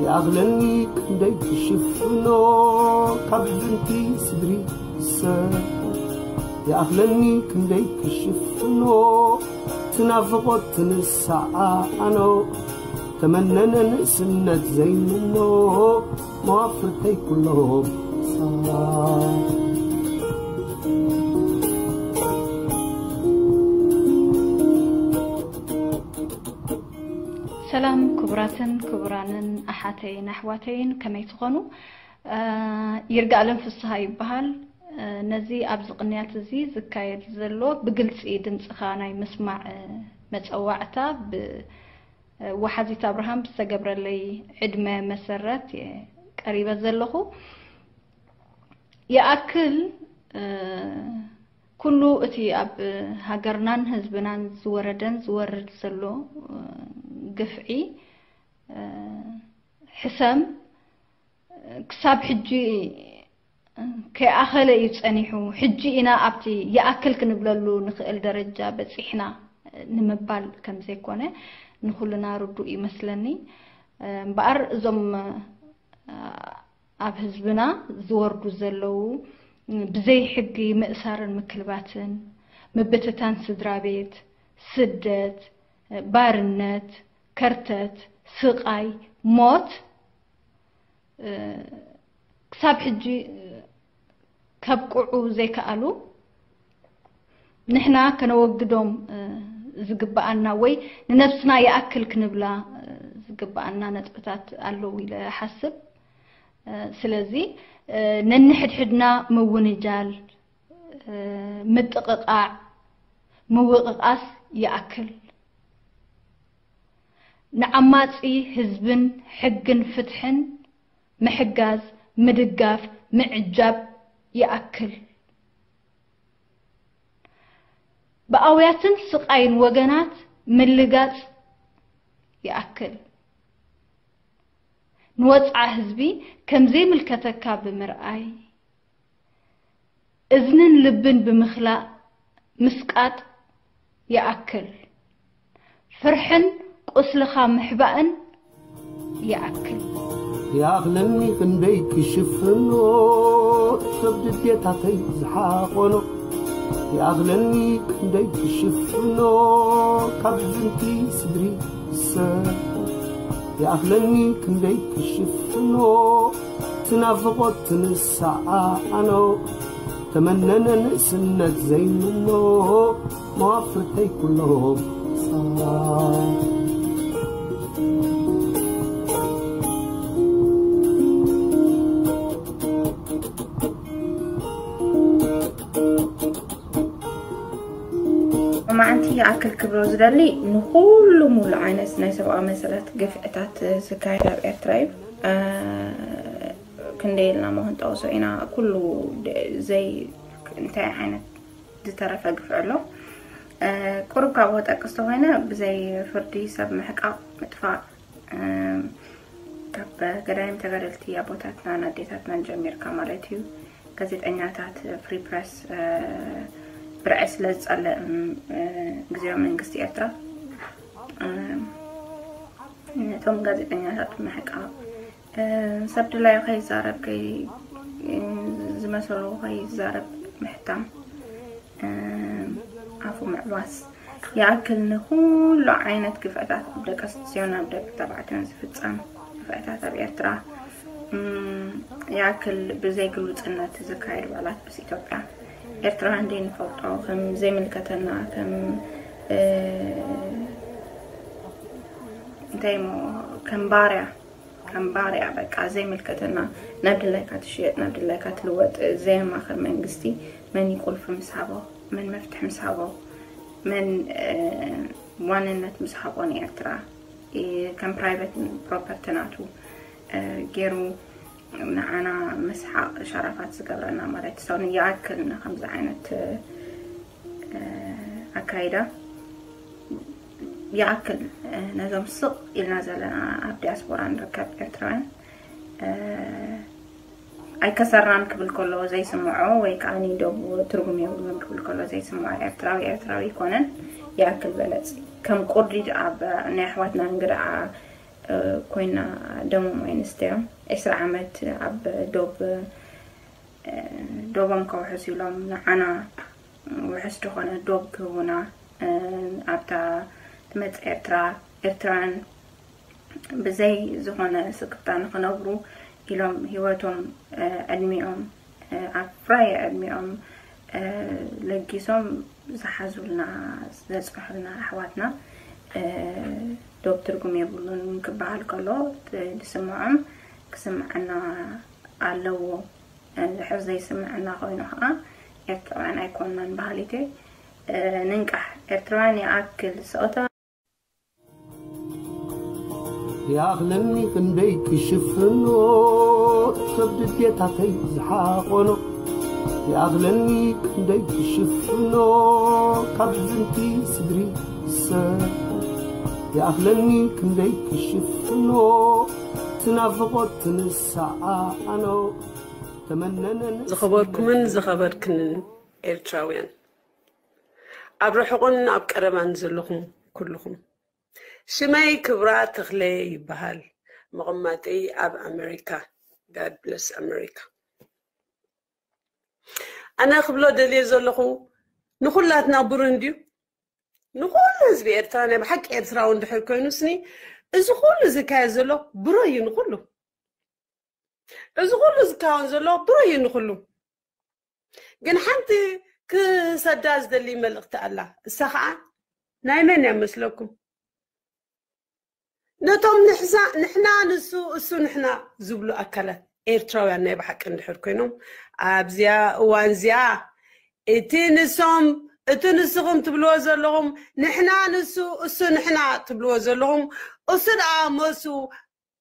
ይኣኽለኒ ክንደይ ክሽፍኖ ካብ ሕዝንቲ ስድሪ ዝሰ ይኣኽለኒ ክንደይ ክሽፍኖ ትናፍቖት ትንሳኣኖ ተመነነ ንእስነት ዘይምኖ መዋፍርተይ ኩሎም ሰላም ክቡራትን ክቡራንን ኣሓተይን ኣሕዋተይን፣ ከመይ ትኾኑ? እ፣ ይርጋኣለም ፍስሃ ይበሃል። እ፣ ነዚ ኣብዚ ቅንያት እዚ ዝካየድ ዘሎ ብግልጺ ድምጽኻ ናይ ምስማዕ፣ እ፣ መጸዋዕታ ብ-፣ እ፣ ወሓዚት ኣብርሃም ብዝተገብረለይ ዕድመ መሰረት እየ ቀሪበ ዘለኹ። ይኣክል፣ እ፣ ኩሉ እቲ ኣብ ሃገርናን ህዝብናን ዝወረደን ዝወርድ ዘሎ፣ እ፣ ግፍዒ፣ እ፣ ሕሰም፣ እ፣ ክሳብ ሕጂ፣ እ፣ ከይኣኸለ እዩ ጸኒሑ። ሕጂ ኢና ኣብቲ ይኣክል ክንብለሉ ንኽእል ደረጃ በጺሕና፣ እ፣ ንምባል ከም ዘይኮነ ንኹልና ርዱእ ይመስለኒ። እ፣ እምበኣር እዞም፣ እ፣ ኣብ ህዝብና ዝወርዱ ዘለዉ ብዘይ ሕጊ ምእሳርን ምክልባትን፣ ምብትታን ስድራ ቤት፣ ስደት፣ ባርነት፣ ከርተት፣ ስቓይ፣ ሞት፣ እ፣ ክሳብ ሕጂ፣ እ፣ ከብቅዑ ዘይከኣሉ፣ ንሕና ከነወግዶም፣ እ፣ ዝግብኣና ወይ ንነብስና ይኣክል ክንብላ፣ እ፣ ዝግብኣና ነጥብታት ኣለዉ ኢለ እሓስብ። እ፣ ስለዚ፣ እ፣ ነንሕድሕድና ምውንጃል፣ እ፣ ምጥቕቓዕ፣ ምውቕቓስ ይኣክል። ንዓማጺ ህዝብን ሕግን ፍትሕን ምሕጋዝ፣ ምድጋፍ፣ ምዕጃብ ይኣክል። ብኣውያትን ስቓይን ወገናት ምልጋጽ ይኣክል። ንወጽዓ ህዝቢ ከም ዘይምልከተካ ብምርኣይ፣ እዝንን ልብን ብምኽላእ ምስቃጥ ይኣክል። ፍርሕን ቁስልኻ ምሕባእን ይኣክል። ይኣኽለኒ ክንደይ ክሽፍኖ፣ ሰብ ድሌታተይ ዝሓቖኖ። ይኣኽለኒ ክንደይ ክሽፍኖ፣ ካብ ዝንቲ ስድሪ ዝሰርሖ። ይኣኽለኒ ክንደይ ክሽፍኖ፣ ትናፍቖት ትንሳኣኖ። ተመነነ ንእስነት ዘይምኖ፣ መዋፍርተይ ኩሎም መዓንቲ ይኣክል ክብሎ ዝደሊ፣ ንኹሉ ሙሉ ዓይነት ናይ ሰብኣዊ መሰላት ግፍዕታት ዝካየድ ኣብ ኤርትራ እዩ። እ፣ ክንደይ ኢልና እሞ ክንጠቕሶ ኢና፣ ኩሉ ደ-፣ ዘይ-፣ እንታይ ዓይነት ዝተረፈ ግፍዒ ኣሎ። እ፣ ቁሩብ ካብኡ ጠቅስ ተኾይነ፣ ብዘይ ፍርዲ ሰብ ምሕቃቕ፣ ምጥፋእ፣ እ፣ ካብ ገዳይም ተጋደልቲ ኣቦታትናን ኣዴታትናን ጀሚርካ ማለት እዩ፣ ጋዜጠኛታት፣ ፍሪ ፕረስ፣ እ፣ ብርዒ ስለ ዝጸልእ፣ እ፣ ግዝያዊ መንግስቲ ኤርትራ፣ እ፣ ነቶም ጋዜጠኛታት ምሕቃቕ፣ እ፣ ሰብ ድላዩ ከይዛረብ፣ ከይ-፣ እ፣ ዝመሰሎ ከይዛረብ ምሕታም፣ እ፣ ኣፉ ምዕባስ ይኣክል፣ ንኹሉ ዓይነት ግፍዕታት ኣብ ደቂ ኣንስትዮን ኣብ ደቂ ተባዕትዮን ዝፍጸም ግፍዕታት ኣብ ኤርትራ፣ እ፣ ይኣክል፣ ብዘይ ግሉጽነት ዝካየድ ውዕላት ምስ ኢትዮጵያ፣ ኤርትራውያን ዘይንፈልጦ፣ ከም ዘይምልከተና፣ ከም፣ እ፣ እንታይ እሞ፣ ከም ባርያ፣ ከም ባርያ በቃ ዘይምልከተና፣ ናብ ድላይካ ትሽየጥ፣ ናብ ድላይካ ትልወጥ ዘየማኽር መንግስቲ፣ መን እዩ ቁልፊ ምስ ሃቦ፣ መን መፍትሒ ምስ ሃቦ፣ መን፣ እ፣ ዋንነት ምስ ሃቦ ንኤርትራ፣ እ፣ ከም ፕራይቨት ፕሮፐርቲ ናቱ፣ እ፣ ገይሩ ንዓና መስሓቕ ሸራፋት ዝገብረና ማለት እዩ። ሰው ይኣክል ንከምዚ ዓይነት፣ እ፣ ኣካይዳ። ይኣክል፣ እ፣ ነዞም ስቕ ኢልና ዘለና ኣብ ዲያስፖራ ንርከብ ኤርትራውያን፣ እ፣ ኣይከሰርናን ክብል ከሎ ዘይስምዖ ወይ ከኣ ዶብ ትርጉም የብሉን ክብል ከሎ ዘይስምዖ ኤርትራዊ ኤርትራዊ ኣይኮነን። ይኣክል በለጽ። ከም ቁርዲድ ኣብ ናይ ኣሕዋትና እንግዳ፣ እ፣ ኮይና ደሞም ኣይንስተዮም። ዕስራ ዓመት ኣብ ዶብ፣ እ፣ ዶቦም ከውሕሱ ኢሎም ንዓና ውሕስ ዝኾነ ዶብ ክህቡና፣ እ፣ ኣብታ ትመጽእ ኤርትራ፣ ኤርትራውያን ብዘይ ዝኾነ ስክፍታ ንኽነብሩ ኢሎም ህይወቶም፣ እ፣ ዕድሚኦም፣ እ፣ ኣብ ፍራየ ዕድሚኦም፣ እ፣ ለጊሶም ዝሓዙልና፣ ዘጽንሑልና ኣሕዋትና፣ እ፣ ዶብ ትርጉም የብሉን ክበሃል ከሎ፣ ት-፣ ዝስምዖም ክስምዐና ኣለዎ። እንድሕር ዘይስምዐና ኮይኑ ኸዓ ኤርትራውያን ኣይኮንናን በሃሊት እየ። እ፣ ንንቃሕ። ኤርትራውያን ይኣክል ስቕታ። ይኣኽለኒ ክንደይ ክሽፍኖ ከብዲ ኣዴታተይ ዝሓቖኖ። ይኣኽለኒ ክንደይ ክሽፍኖ ካብ ዝንቲ ስግሪ ዝሰ ይኣኽለኒ ክንደይ ክሽፍኖ ትናፍቖት ትንሳኣኖ ተመነነን ዝኸበርኩምን ዝኸበርክንን ኤርትራውያን፣ ኣብ ርሑቕን ኣብ ቀረባን ዘለኹም ኩልኹም፣ ሽመይ ክብራ ተኽለ ይበሃል። መቐመጠይ ኣብ ኣመሪካ። God bless America። ኣነ ክብሎ ደልየ ዘለኹ፣ ንኹላትና ብሩህ እንድዩ። ንኹሉ ህዝቢ ኤርትራ፣ ናይ ብሓቂ ኤርትራዊ እንድሕር ኮይኑ ስኒ፣ እዚ ኩሉ ዝካየድ ዘሎ ብሩህ እዩ ንኹሉ። እዚ ኩሉ ዝካወን ዘሎ ብሩህ እዩ ንኹሉ። ግን ሓንቲ ክሰዳ ዝደሊ መልእኽቲ ኣላ። እሳ ኸዓ ናይ መን እያ መስለኩም? ነቶም ንሕሳ-፣ ንሕና ንሱ፣ እሱ ንሕና ዝብሉ ኣካላት፣ ኤርትራውያን ናይ ብሓቂ እንድሕር ኮይኖም፣ ኣብዚኣ እዋን እዚኣ እቲ ንሶም፣ እቲ ንስኹም ትብልዎ ዘለኹም፣ ንሕና ንሱ፣ እሱ ንሕና ትብልዎ ዘለኹም፣ እሱ ደኣ መሱ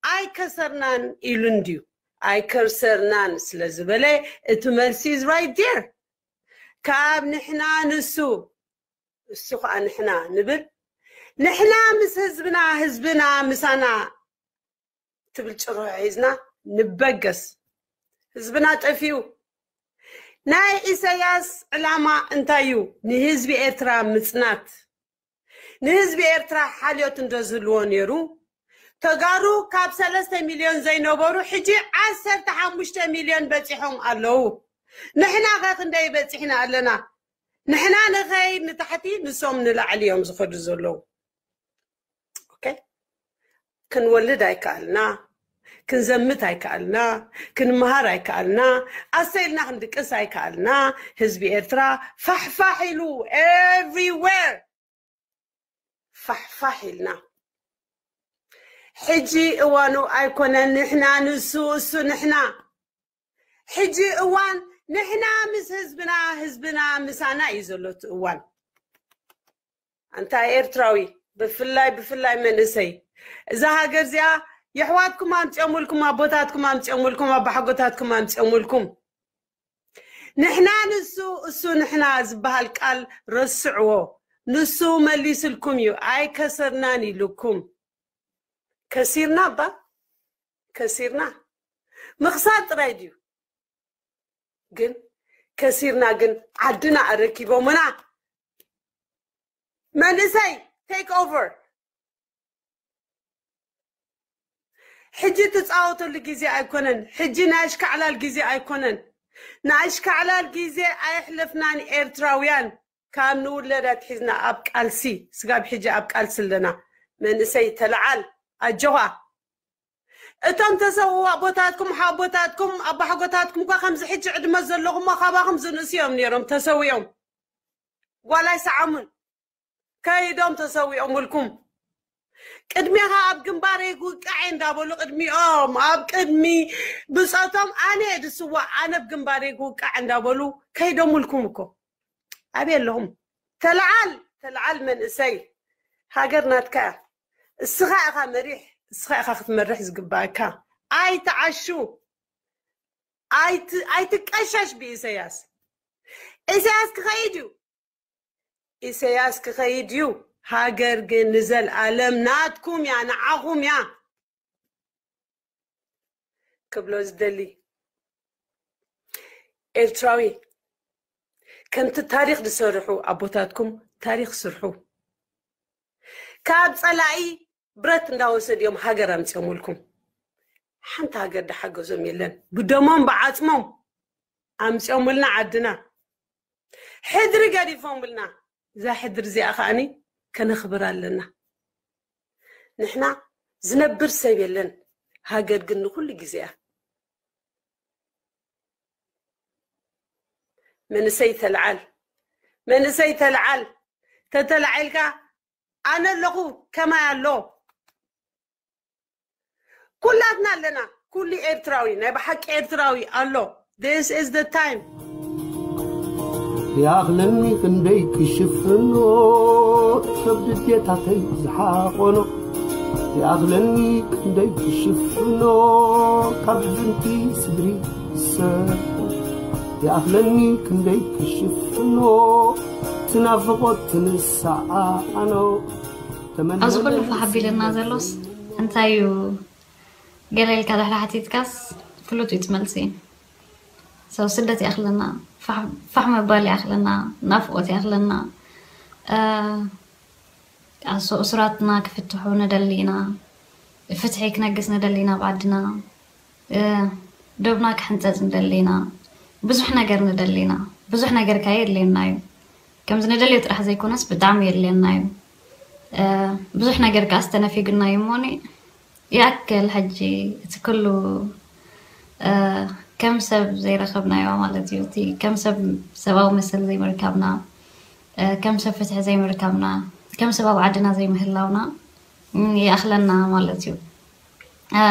ኣይከሰርናን ኢሉ እንድዩ። ኣይከሰርናን ስለ ዝበለ፣ እቲ መልሲ is right there። ካብ ንሕና ንሱ፣ እሱ ኸዓ ንሕና ንብል፣ ንሕና ምስ ህዝብና፣ ህዝብና ምሳና ትብል ጭርሖ ሒዝና ንበገስ። ህዝብና ጠፊኡ። ናይ ኢሳያስ ዕላማ እንታይ እዩ? ንህዝቢ ኤርትራ ምጽናት። ንህዝቢ ኤርትራ ሓልዮት እንዶ ዝህልዎ ነይሩ፣ ተጋሩ ካብ ሰለስተ ሚልዮን ዘይነበሩ፣ ሕጂ ዓሰርተ ሓሙሽተ ሚልዮን በጺሖም ኣለዉ። ንሕና ኸ ክንደይ በጺሕና ኣለና? ንሕና ንኸይድ ንታሕቲ፣ ንሶም ንላዕሊ እዮም ዝኸዱ ዘለዉ። ኦኬ? ክንወልድ ኣይከኣልና፣ ክንዘምት ኣይከኣልና፣ ክንመሃር ኣይከኣልና፣ ኣሰይልና ክንድቅስ ኣይከኣልና። ህዝቢ ኤርትራ ፋሕፋሕ ኢሉ፣ everywhere ፋሕፋሕ ኢልና። ሕጂ እዋኑ ኣይኮነን ንሕና ንሱ፣ እሱ ንሕና። ሕጂ እዋን ንሕና ምስ ህዝብና፣ ህዝብና ምሳና እዩ ዘሎ እቲ እዋን። ኣንታ ኤርትራዊ፣ ብፍላይ፣ ብፍላይ መንእሰይ፣ እዛ ሃገር እዚኣ የሕዋትኩም ኣምጺኦምልኩም፣ ኣቦታትኩም ኣምጺኦምልኩም፣ ኣባሓጎታትኩም ኣምጺኦምልኩም። ንሕና ንሱ፣ እሱ ንሕና ዝበሃል ቃል ረስዕዎ። ንሱ መሊስልኩም እዩ፣ ኣይከሰርናን ኢሉኩም። ከሲርና እባ፣ ከሲርና። ምኽሳር ጥራይ ድዩ? ግን ከሲርና፣ ግን ዓድና ኣረኪቦምና። መንእሰይ፣ take over። ሕጂ ትጻወተሉ ግዜ ኣይኮነን። ሕጂ ናይ ኣሽካዕላል ግዜ ኣይኮነን። ናይ ኣሽካዕላል ግዜ ኣየሕለፍናን ኤርትራውያን። ካብ ንውለድ ኣትሒዝና ኣብ ቃልሲ፣ ስጋብ ሕጂ ኣብ ቃልሲ ኣለና። መንእሰይ ተለዓል፣ ኣጆኻ። እቶም ተሰውኡ ኣቦታትኩም፣ ሓቦታትኩም፣ ኣባሓጎታትኩም እኳ ከምዚ ሕጂ ዕድመ ዘለኹሞ ካባኹም ዝንእሱ እዮም ነይሮም ተሰዊኦም። ጓል ኣይሰዓሙን። ከይዶም ተሰዊኦምልኩም። ቅድሜኻ ኣብ ግንባረይ ክውቃዕ እየ እንዳበሉ ቅድሚኦም፣ ኣብ ቅድሚ ብጾቶም ኣነ እየ ዝስዋእ፣ ኣነ ኣብ ግንባረይ ክውቃዕ እንዳበሉ ከይዶምልኩም እኮ። ኣበይ ኣለኹም? ተለዓል፣ ተለዓል መንእሰይ። ሃገር ናትካ እያ። እስኻ ኢኻ መሪሕ፣ እስኻ ኢኻ ክትመርሕ ዝግባእካ። ኣይትዓሹ። ኣይት-፣ ኣይትቀሸሽ ብኢሰያስ። ኢሰያስ ክኸይድ እዩ። ኢሰያስ ክኸይድ እዩ። ሃገር ግን ንዘልኣለም ናትኩም እያ፣ ንዓኹም እያ። ክብሎ ዝደሊ፣ ኤርትራዊ፣ ከምቲ ታሪኽ ዝሰርሑ ኣቦታትኩም ታሪኽ ስርሑ። ካብ ጸላኢ ብረት እንዳወሰዱ እዮም ሃገር ኣምጺኦምልኩም። ሓንቲ ሃገር ድሓገዞም የለን። ብደሞም ብዓጽሞም ኣምጺኦምልና ዓድና። ሕድሪ ገዲፎምልና። እዛ ሕድሪ እዚኣ ከኣኒ ከነኽብር ኣለና። ንሕና ዝነብር ሰብ የለን፣ ሃገር ግን ንኹሉ ግዜ እያ። መንእሰይ ተልዓል፣ መንእሰይ ተልዓል። ተተላዒልካ ኣነ ኣለኹ፣ ከማይ ኣሎ። ኩላትና ኣለና። ኩሉ ኤርትራዊ፣ ናይ ብሓቂ ኤርትራዊ ኣሎ። This is the time። ይኣኽለኒ ክንደይ ክሽፍኖ ከብዲ ጌታተይ ዝሓቆኖ። ይኣኽለኒ ክንደይ ክሽፍኖ ካብ ዝንቲ ስግሪ ዝሰ ይኣኽለኒ ክንደይ ክሽፍኖ ትናፍቖት ትንሳኣኖ። ኣብዚ ኩሉ ፋሕ ኣቢልና ዘሎስ እንታይ እዩ? ገለ ኢልካ ድሕሪ ሓቲትካስ ፍሉጥ እዩ እቲ መልሲ። ሰው ስደት ይኣኽለና፣ ፋሕ- ፋሕ ምባል ይኣኽለና፣ ናፍቆት ይኣኽለና። እ፣ ኣሱ- እሱራትና ክፍትሑ ንደሊ ኢና፣ ፍትሒ ክነግስ ንደሊ ኢና ኣብ ዓድና። እ፣ ዶብና ክሕንፀፅ ንደሊ ኢና። ብዙሕ ነገር ንደሊ ኢና። ብዙሕ ነገር ከ የድልየና እዩ። ከምዚ ንደልዮ ጥራሕ ዘይኮነስ ብጣዕሚ የድልየና እዩ። እ፣ ብዙሕ ነገር ከኣ ዝተነፊግና እዩ እሞኒ ይኣክል ሕጂ እቲ ኩሉ እ፣ ከም ሰብ ዘይረኸብናዮ ማለት እዩ። እቲ ከም ሰብ ሰብኣዊ መሰል ዘይምርካብና፣ እ፣ ከም ሰብ ፍትሒ ዘይምርካብና፣ ከም ሰብ ኣብ ዓድና ዘይምህላውና ም፣ ይኣኽለና ማለት እዩ። እ፣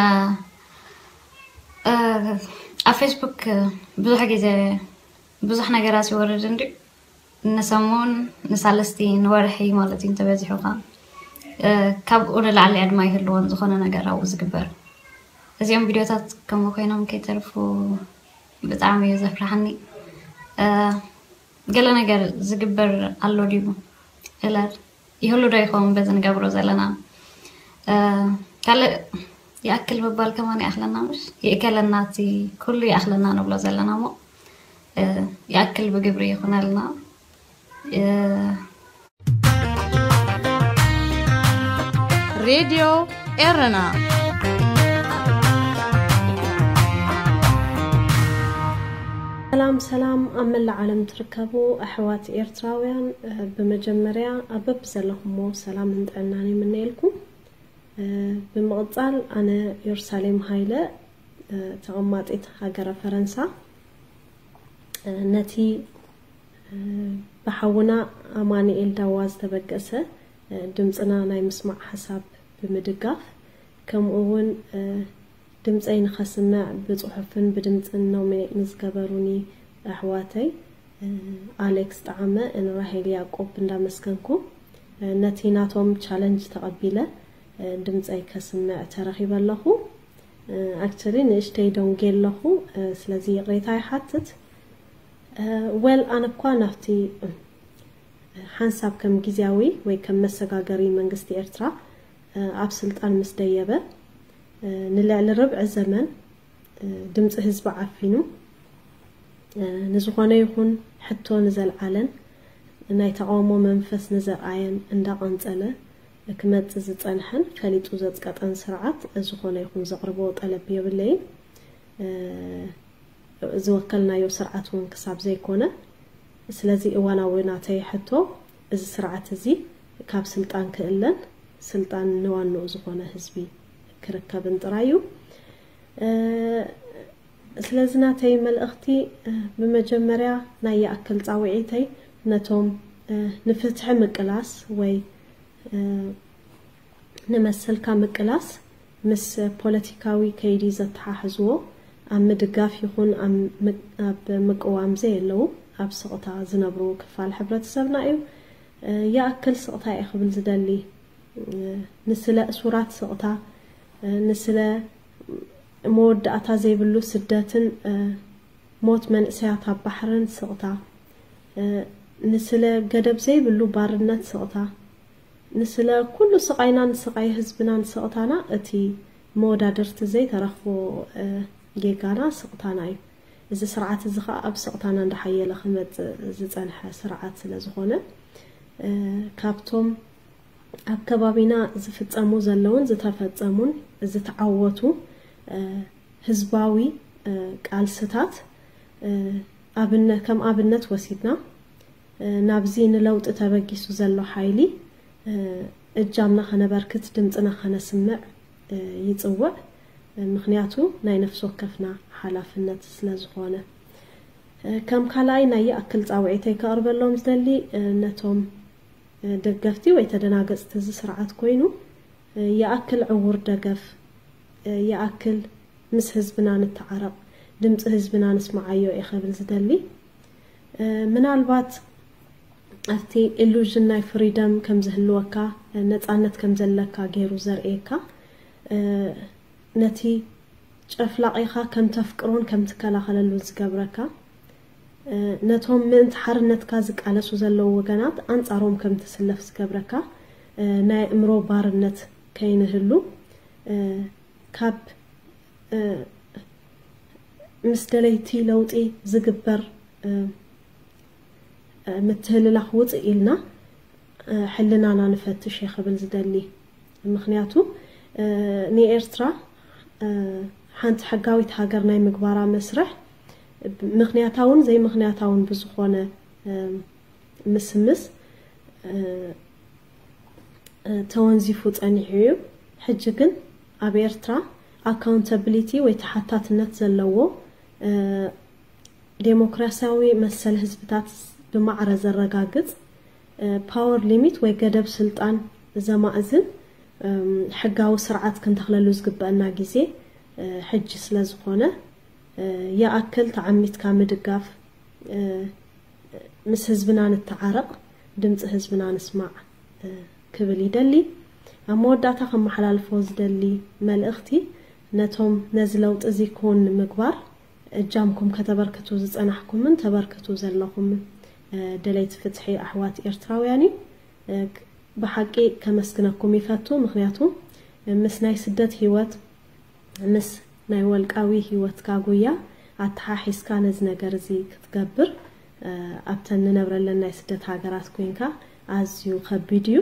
እ፣ ኣብ ፌስቡክ ብዙሕ ግዜ ብዙሕ ነገራት ይወርድ እንድዩ። ንሰሙን፣ ንሳልስቲ፣ ንወርሒ ማለት እዩ እንተበዚሑ ኸዓ፣ እ፣ ካብኡ ንላዕሊ ዕድማ ይህልዎን ዝኾነ ነገር ኣብኡ ዝግበር። እዚኦም ቪድዮታት ከምኡ ኮይኖም ከይተርፉ ብጣዕሚ እዩ ዘፍርሓኒ። እ፣ ገለ ነገር ዝግበር ኣሎ ድዩ? እለ ይህሉ ዶ ይኸውን በዚ ንገብሮ ዘለና? እ፣ ካልእ ይኣክል ምባል ከማን ይኣኽለና፣ ምሽ ይእከለና፣ እቲ ኩሉ ይኣኽለና ንብሎ ዘለና እሞ፣ እ፣ ይኣክል ብግብሪ ይኹነልና። እ፣ ሬድዮ ኤረና። ሰላም ሰላም፣ ኣብ መላእ ዓለም ትርከቡ ኣሕዋት ኤርትራውያን፣ እ፣ ብመጀመርያ ኣብ በብዘለኹሞ ሰላምን ጥዕናን ይምነየልኩም። እ፣ ብምቕጻል ኣነ ዮርሳሌም ሃይለ፣ እ፣ ተቐማጢት ሃገረ ፈረንሳ፣ እ፣ ነቲ፣ እ፣ ብሓውና ኣማኑኤል ዳዋ ዝተበገሰ፣ እ፣ ድምጽና ናይ ምስማዕ ሓሳብ ብምድጋፍ፣ ከምኡ እውን፣ እ፣ ድምጸይ ንኸስምዕ ብጽሑፍን ብድምጽን ኖሚኔት ንዝገበሩኒ ኣሕዋተይ፣ እ፣ ኣሌክስ ጠዓመ ን ራሄል ያዕቆብ እንዳመስገንኩ፣ እ፣ ነቲ ናቶም ቻለንጅ ተቐቢለ፣ እ፣ ድምጸይ ከስምዕ ተረኺበ ኣለኹ። እ፣ ኣክቸሊ ንእሽተይ ደንጉየ ኣለኹ፣ እ፣ ስለዚ ይቕሬታ ይሓትት። እ፣ ዌል፣ ኣነ እኳ ናብቲ፣ እ፣ ሓንሳብ ከም ግዝያዊ ወይ ከም መሰጋገሪ መንግስቲ ኤርትራ፣ እ፣ ኣብ ስልጣን ምስ ደየበ፣ እ፣ ንልዕሊ ርብዒ ዘመን፣ እ፣ ድምጺ ህዝቢ ዓፊኑ፣ እ፣ ንዝኾነ ይኹን ሕቶ ንዘልዓለን ናይ ተቓውሞ መንፈስ ንዘርኣየን እንዳቐንጸለ ክመጽእ ዝጸንሐን ፈሊጡ ዘጽቀጠን ስርዓት ዝኾነ ይኹን ዘቕርቦ ጠለብ የብለይን። እ፣ ዝወከልናዮ ስርዓት እውን ክሳብ ዘይኮነ፣ ስለዚ እዋናዊ ናተይ ሕቶ እዚ ስርዓት እዚ ካብ ስልጣን ክእለን ስልጣን ንዋንኡ ዝኾነ ህዝቢ ክርከብን ጥራይ እዩ። እ፣ ስለዚ ናተይ መልእኽቲ፣ እ፣ ብመጀመርያ ናይ ይኣክል ጻውዒተይ ነቶም፣ እ፣ ንፍትሒ ምቅላስ ወይ፣ እ፣ ንመሰልካ ምቅላስ ምስ ፖለቲካዊ ከይዲ ዘተሓሕዝዎ ኣብ ምድጋፍ ይኹን ኣብ ም-፣ ኣብ ምቅዋም ዘየለዉ ኣብ ስቕታ ዝነብሩ ክፋል ሕብረተሰብና እዩ። እ፣ ይኣክል ስቕታ እየ ክብል ዝደሊ። እ፣ ንስለ እሱራት ስቕታ፣ እ፣ ንስለ መወዳእታ ዘይብሉ ስደትን፣ እ፣ ሞት መንእሰያት ኣብ ባሕርን ስቕታ፣ እ፣ ንስለ ገደብ ዘይብሉ ባርነት ስቕታ፣ ንስለ ኩሉ ስቓይናን ስቓይ ህዝብናን ስቕታና እቲ መወዳድርቲ ዘይተረኽቦ፣ እ፣ ጌጋና ስቕታና እዩ። እዚ ስርዓት እዚ ኸኣ ኣብ ስቕታና እንዳሓየለ ክመጽእ ዝጸንሐ ስርዓት ስለ ዝኾነ፣ እ፣ ካብቶም ኣብ ከባቢና ዝፍጸሙ ዘለውን ዝተፈጸሙን ዝተዓወቱ፣ እ፣ ህዝባዊ፣ እ፣ ቃልስታት፣ እ፣ ኣብነ-፣ ከም ኣብነት ወሲድና፣ እ፣ ናብዚ ንለውጢ ተበጊሱ ዘሎ ሓይሊ፣ እ፣ እጃምና ከነበርክት፣ ድምጽና ከነስምዕ፣ እ፣ ይጽውዕ። እ፣ ምኽንያቱ ናይ ነፍሲ ወከፍና ሓላፍነት ስለ ዝኾነ። እ፣ ከም ካልኣይ ናይ ይኣክል ጻውዒተይ ከቕርበሎም ዝደሊ፣ እ፣ ነቶም፣ እ፣ ደገፍቲ ወይ ተደናገጽቲ እዚ ስርዓት ኮይኑ፣ እ፣ ይኣክል ዕዉር ደገፍ፣ ይኣክል ምስ ህዝብና ንተዓረቕ፣ ድምፂ ህዝብና ንስምዓዮ እየ ክብል ዝደሊ። ምናልባት ኣብቲ ኢሉዥን ናይ ፍሪደም ከም ዝህልወካ፣ ነፃነት ከም ዘለካ ገይሩ ዘርእየካ፣ ነቲ ጨፍላቒኻ ከም ተፍቅሮን ከም ትከላኸለሉን ዝገብረካ፣ ነቶም ምእንቲ ሓርነትካ ዝቃለሱ ዘለዉ ወገናት ኣንጻሮም ከም ትስለፍ ዝገብረካ፣ ናይ ኣእምሮ ባርነት ከይንህሉ፣ ካብ ምስ ደለይቲ ለውጢ ዝግበር ምትህልላኽ ውፅእ ኢልና ሕልናና ንፈትሽ እየ ክብል ዝደሊ። ምክንያቱ ንኤርትራ ሓንቲ ሕጋዊት ሃገር ናይ ምግባራ መስርሕ ምክንያታውን ዘይምክንያታውን ብዝኾነ ምስምስ ተወንዚፉ ጸኒሑ እዩ። ሕጂ ግን ኣብ ኤርትራ ኣካውንታብሊቲ ወይ ተሓታትነት ዘለዎ ዴሞክራሲያዊ መሰል ህዝብታት ብማዕረ ዘረጋግጽ ፓወር ሊሚት ወይ ገደብ ስልጣን ዘማእዝን ሕጋዊ ስርዓት ክንተኽለሉ ዝግበአና ግዜ ሕጂ ስለ ዝኾነ ይኣክል ተዓሚትካ ምድጋፍ፣ ምስ ህዝብና ንተዓረቕ፣ ድምፂ ህዝብና ንስማዕ ክብል ይደሊ። ኣብ መወዳእታ ከመሓላልፎ ዝደሊ መልእኽቲ ነቶም ነዚ ለውጢ እዚ ክውን ንምግባር እጃምኩም ከተበርክቱ ዝጸናሕኩምን ተበርክቱ ዘለኹምን ደለይቲ ፍትሒ ኣሕዋት ኤርትራውያን እዩ። ብሓቂ ከመስግነኩም ይፈቱ። ምክንያቱ ምስ ናይ ስደት ህይወት ምስ ናይ ወልቃዊ ህይወትካ ጉያ ኣተሓሒዝካ ነዚ ነገር እዚ ክትገብር ኣብተን ንነብረለን ናይ ስደት ሃገራት ኮይንካ ኣዝዩ ከቢድ እዩ።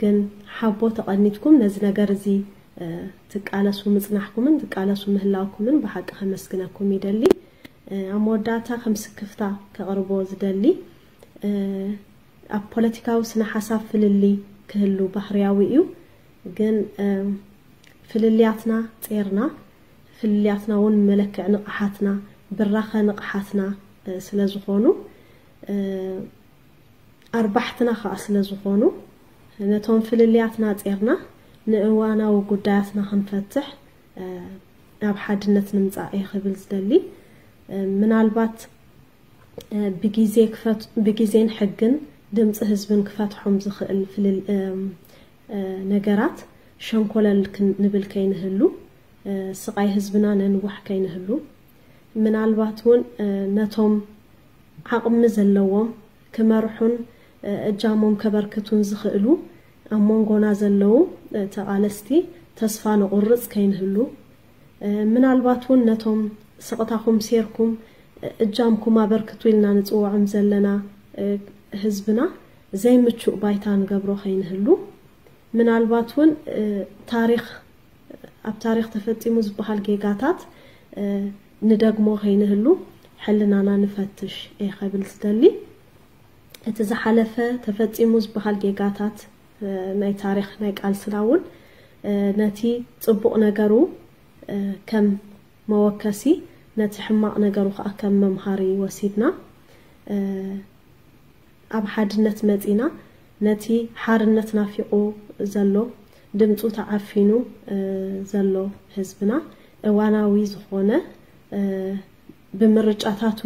ግን ሓቦ ተቐኒትኩም ነዚ ነገር እዚ ትቃለሱ ምጽናሕኩምን ትቃለሱ ምህላውኩምን ብሓቂ ከመስግነኩም ይደሊ። ኣብ መወዳእታ ከም ስክፍታ ከቕርቦ ዝደሊ ኣብ ፖለቲካዊ ስነ ሓሳብ ፍልልይ ክህሉ ባህርያዊ እዩ። ግን ፍልልያትና ጼርና፣ ፍልልያትና እውን መለክዕ ንቕሓትና፣ ብራኸ ንቕሓትና ስለ ዝኾኑ፣ ኣርባሕትና ከዓ ስለ ዝኾኑ፣ ነቶም ፍልልያትና ጼርና ንእዋናዊ ጉዳያትና ክንፈትሕ ኣብ ሓድነት ንምጻእ እየ ክብል ዝደሊ። ምናልባት ብግዜን ሕግን ድምፂ ህዝብን ክፈትሖም ዝኽእል ፍልል ነገራት ሸንኮለል ንብል ከይንህሉ፣ ስቓይ ህዝብና ነንውሕ ከይንህሉ፣ ምናልባት እውን ነቶም ዓቕሚ ዘለዎም ክመርሑን እጃሞም ከበርክቱን ዝኽእሉ ኣብ መንጎና ዘለዉ ተቓለስቲ ተስፋ ንቑርፅ ከይንህሉ፣ ምናልባት እውን ነቶም ስቕታኹም ሴርኩም እጃምኩም ኣበርክቱ ኢልና ንፅውዖም ዘለና ህዝብና ዘይምቹእ ባይታ ንገብሮ ከይንህሉ፣ ምናልባት እውን ታሪኽ ኣብ ታሪኽ ተፈፂሙ ዝበሃል ጌጋታት ንደግሞ ከይንህሉ ሕልናና ንፈትሽ እየ ከብል ዝደሊ። እቲ ዝሓለፈ ተፈፂሙ ዝበሃል ጌጋታት ናይ ታሪኽ ናይ ቃልስና እውን ነቲ ፅቡቕ ነገሩ ከም መወከሲ፣ ነቲ ሕማቕ ነገሩ ከዓ ከም መምሃሪ ወሲድና ኣብ ሓድነት መፂና ነቲ ሓርነት ናፊቑ ዘሎ ድምፁ ተዓፊኑ ዘሎ ህዝብና እዋናዊ ዝኾነ ብምርጫታቱ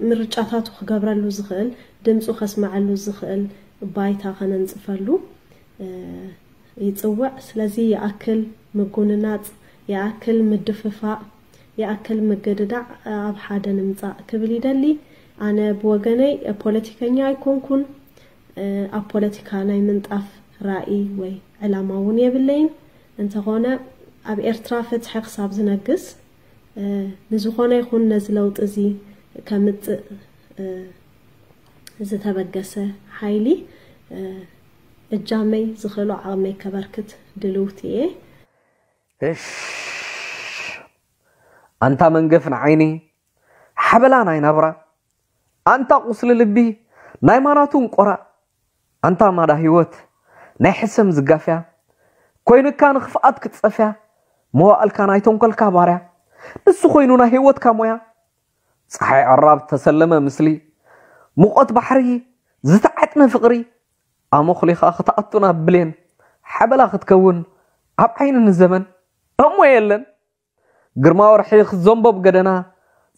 ምርጫታቱ ክገብረሉ ዝኽእል ድምፁ ከስመዐሉ ዝኽእል ባይታ ከነንፅፈሉ ይፅውዕ። ስለዚ ይኣክል ምጉንናፅ፣ ይኣክል ምድፍፋእ፣ ይኣክል ምግድዳዕ ኣብ ሓደ ንምፃእ ክብል ይደሊ። ኣነ ብወገነይ ፖለቲከኛ ኣይኮንኩን፣ ኣብ ፖለቲካ ናይ ምንጣፍ ራእይ ወይ ዕላማ እውን የብለይን። እንተኾነ ኣብ ኤርትራ ፍትሒ ክሳብ ዝነግስ ንዝኾነ ይኹን ነዚ ለውጢ እዚ ከምፅእ ዝተበገሰ ሓይሊ እጃመይ ዝኽእሎ ዓቕመይ ከበርክት ድልውቲ እየ። እሽ ኣንታ መንገፍ ንዓይኒ ሓበላ ናይ ናብራ ኣንታ ቁስሊ ልቢ ናይ ማናቱ እንቆራ ኣንታ ማዳ ህይወት ናይ ሕሰም ዝጋፍያ ኮይኑካ ንኽፍኣት ክትጸፍያ መዋእልካ ናይ ተንኮልካ ባርያ ንሱ ኮይኑ ናይ ህይወትካ ሞያ ጸሓይ ዕራብ ተሰለመ ምስሊ ሙቐት ባሕሪ ዝተዓጥነ ፍቕሪ ኣሞኽሊኻ ክትኣቱ ናብ ብሌን ሓበላ ክትከውን ኣብ ዓይኒ ንዘመን እሞ የለን ግርማ ወርሒ ክትዘንቦ ብገደና፣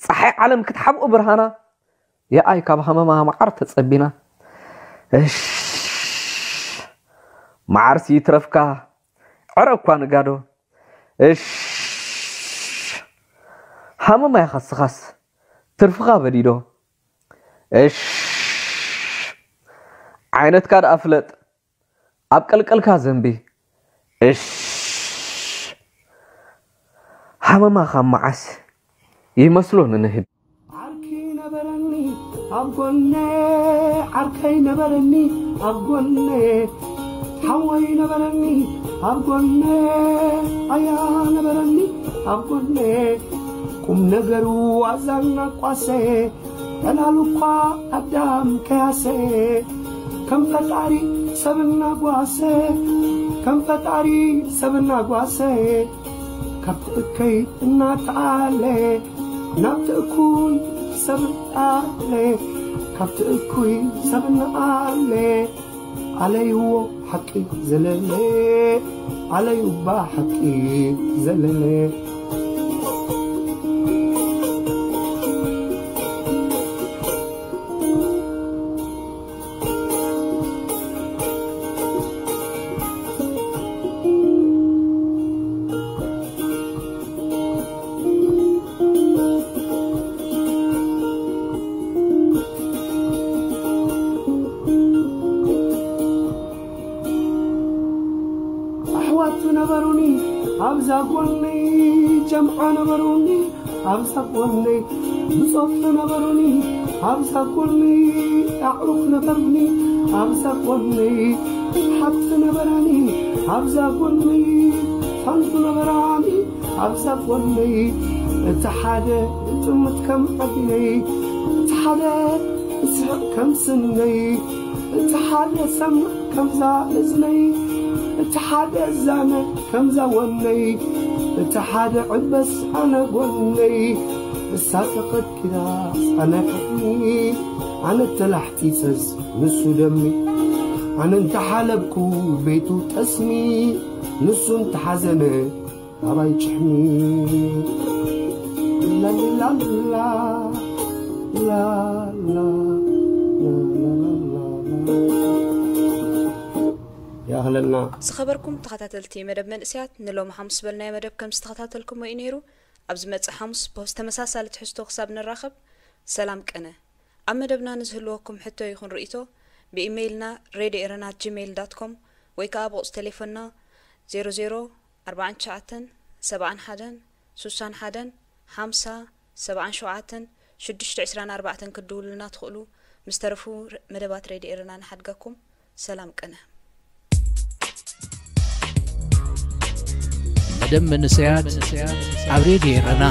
ጸሓይ ዓለም ክትሓብኦ ብርሃና፣ የኣይ ካብ ሃመማ መዓር ተጸቢና። እሽ መዓርሲ ይትረፍካ ዕረ እኳ ንጋዶ። እሽ ሃመማ ኢኻ ስኻስ ትርፍኻ በዲዶ። እሽ ዓይነትካ ደኣ ፍለጥ ኣብ ቀልቀልካ ዘንቢ። እሽ ሃመማ ካብ መዓስ ይመስሎ ንንህቢ። ዓርኪ ነበረኒ ኣብ ጎነ፣ ዓርከይ ነበረኒ ኣብ ጎነ፣ ሓወይ ነበረኒ ኣብ ጎነ፣ ኣያ ነበረኒ ኣብ ጎነ። ቁም ነገሩ ኣዛና ቋሰ፣ ዕላሉ እኳ ኣዳም ከያሰ። ከም ፈጣሪ ሰብ እናጓሰ፣ ከም ፈጣሪ ሰብ እናጓሰ፣ ካብቲ እከይ እናተኣለ ናብቲ እኩይ ሰብ እናኣለ፣ ካብቲ እኩይ ሰብ እናኣለ። ኣለይዎ ሓቂ ዘለለ፣ ኣለዩ እባ ሓቂ ዘለለ። ኣሕዋት ነበሩኒ ኣብዛ ጎነይ፣ ጀምዓ ነበሩኒ ኣብዛ ጎነይ፣ ብጾት ነበሩኒ ኣብዛ ጎነይ፣ ኣዕሩኽ ነበሩኒ ኣብዛ ጎነይ፣ ሓብቲ ነበራኒ ኣብዛ ጎነይ፣ ፋንቱ ነበራኒ ኣብዛ ጎነይ። እቲ ሓደ ጥምት ከም ዓዲነይ፣ እቲ ሓደ ስሕቕ ከም ስነይ፣ እቲ ሓደ ሰምዕ ከምዛ እዝነይ፣ እቲ ሓደ ዛነ ከምዛ ወነይ፣ እቲ ሓደ ዕበስ ኣነ ጎነይ። እሳ ተኸትኪላ ኣነ ሕቕኒ፣ ኣነ ተላሕጢሰስ ንሱ ደሚ፣ ኣነ እንተሓለብኩ ቤቱ ጠስሚ፣ ንሱ እንተሓዘነ ኣባይ ጭሕሚ። ላሊላላ፣ ላላ፣ ላላላላ። ይኣኽለና። ዝኸበርኩም ተኸታተልቲ መደብ መንእሰያት፣ ንሎሚ ሓሙስ ዝበልናዮ መደብ ከም ዝተኸታተልኩሞ እዩ ነይሩ። ኣብ ዝመጽእ ሓሙስ ብተመሳሳሊ ትሕዝቶ ክሳብ ንራኸብ፣ ሰላም ቅነ። ኣብ መደብና ንዝህልወኩም ሕቶ ይኹን ርእይቶ፣ ብኢሜይልና ሬድዮ ኤረና ኣት ጂሜይል ዳት ኮም ወይ ከኣ ብቑጽሪ ቴሌፎንና ዜሮ ዜሮ ኣርባዓን ትሽዓተን ሰብዓን ሓደን ሱሳን ሓደን ሓምሳ ሰብዓን ሸውዓተን ሽዱሽተ ዕስራን ኣርባዕተን ክትድውሉልና ትኽእሉ። ምስ ተረፉ መደባት ሬድዮ ኤረና ንሓድገኩም። ሰላም ቅነ። መደብ መንእሰያት ኣብ ሬድዮ ኤረና።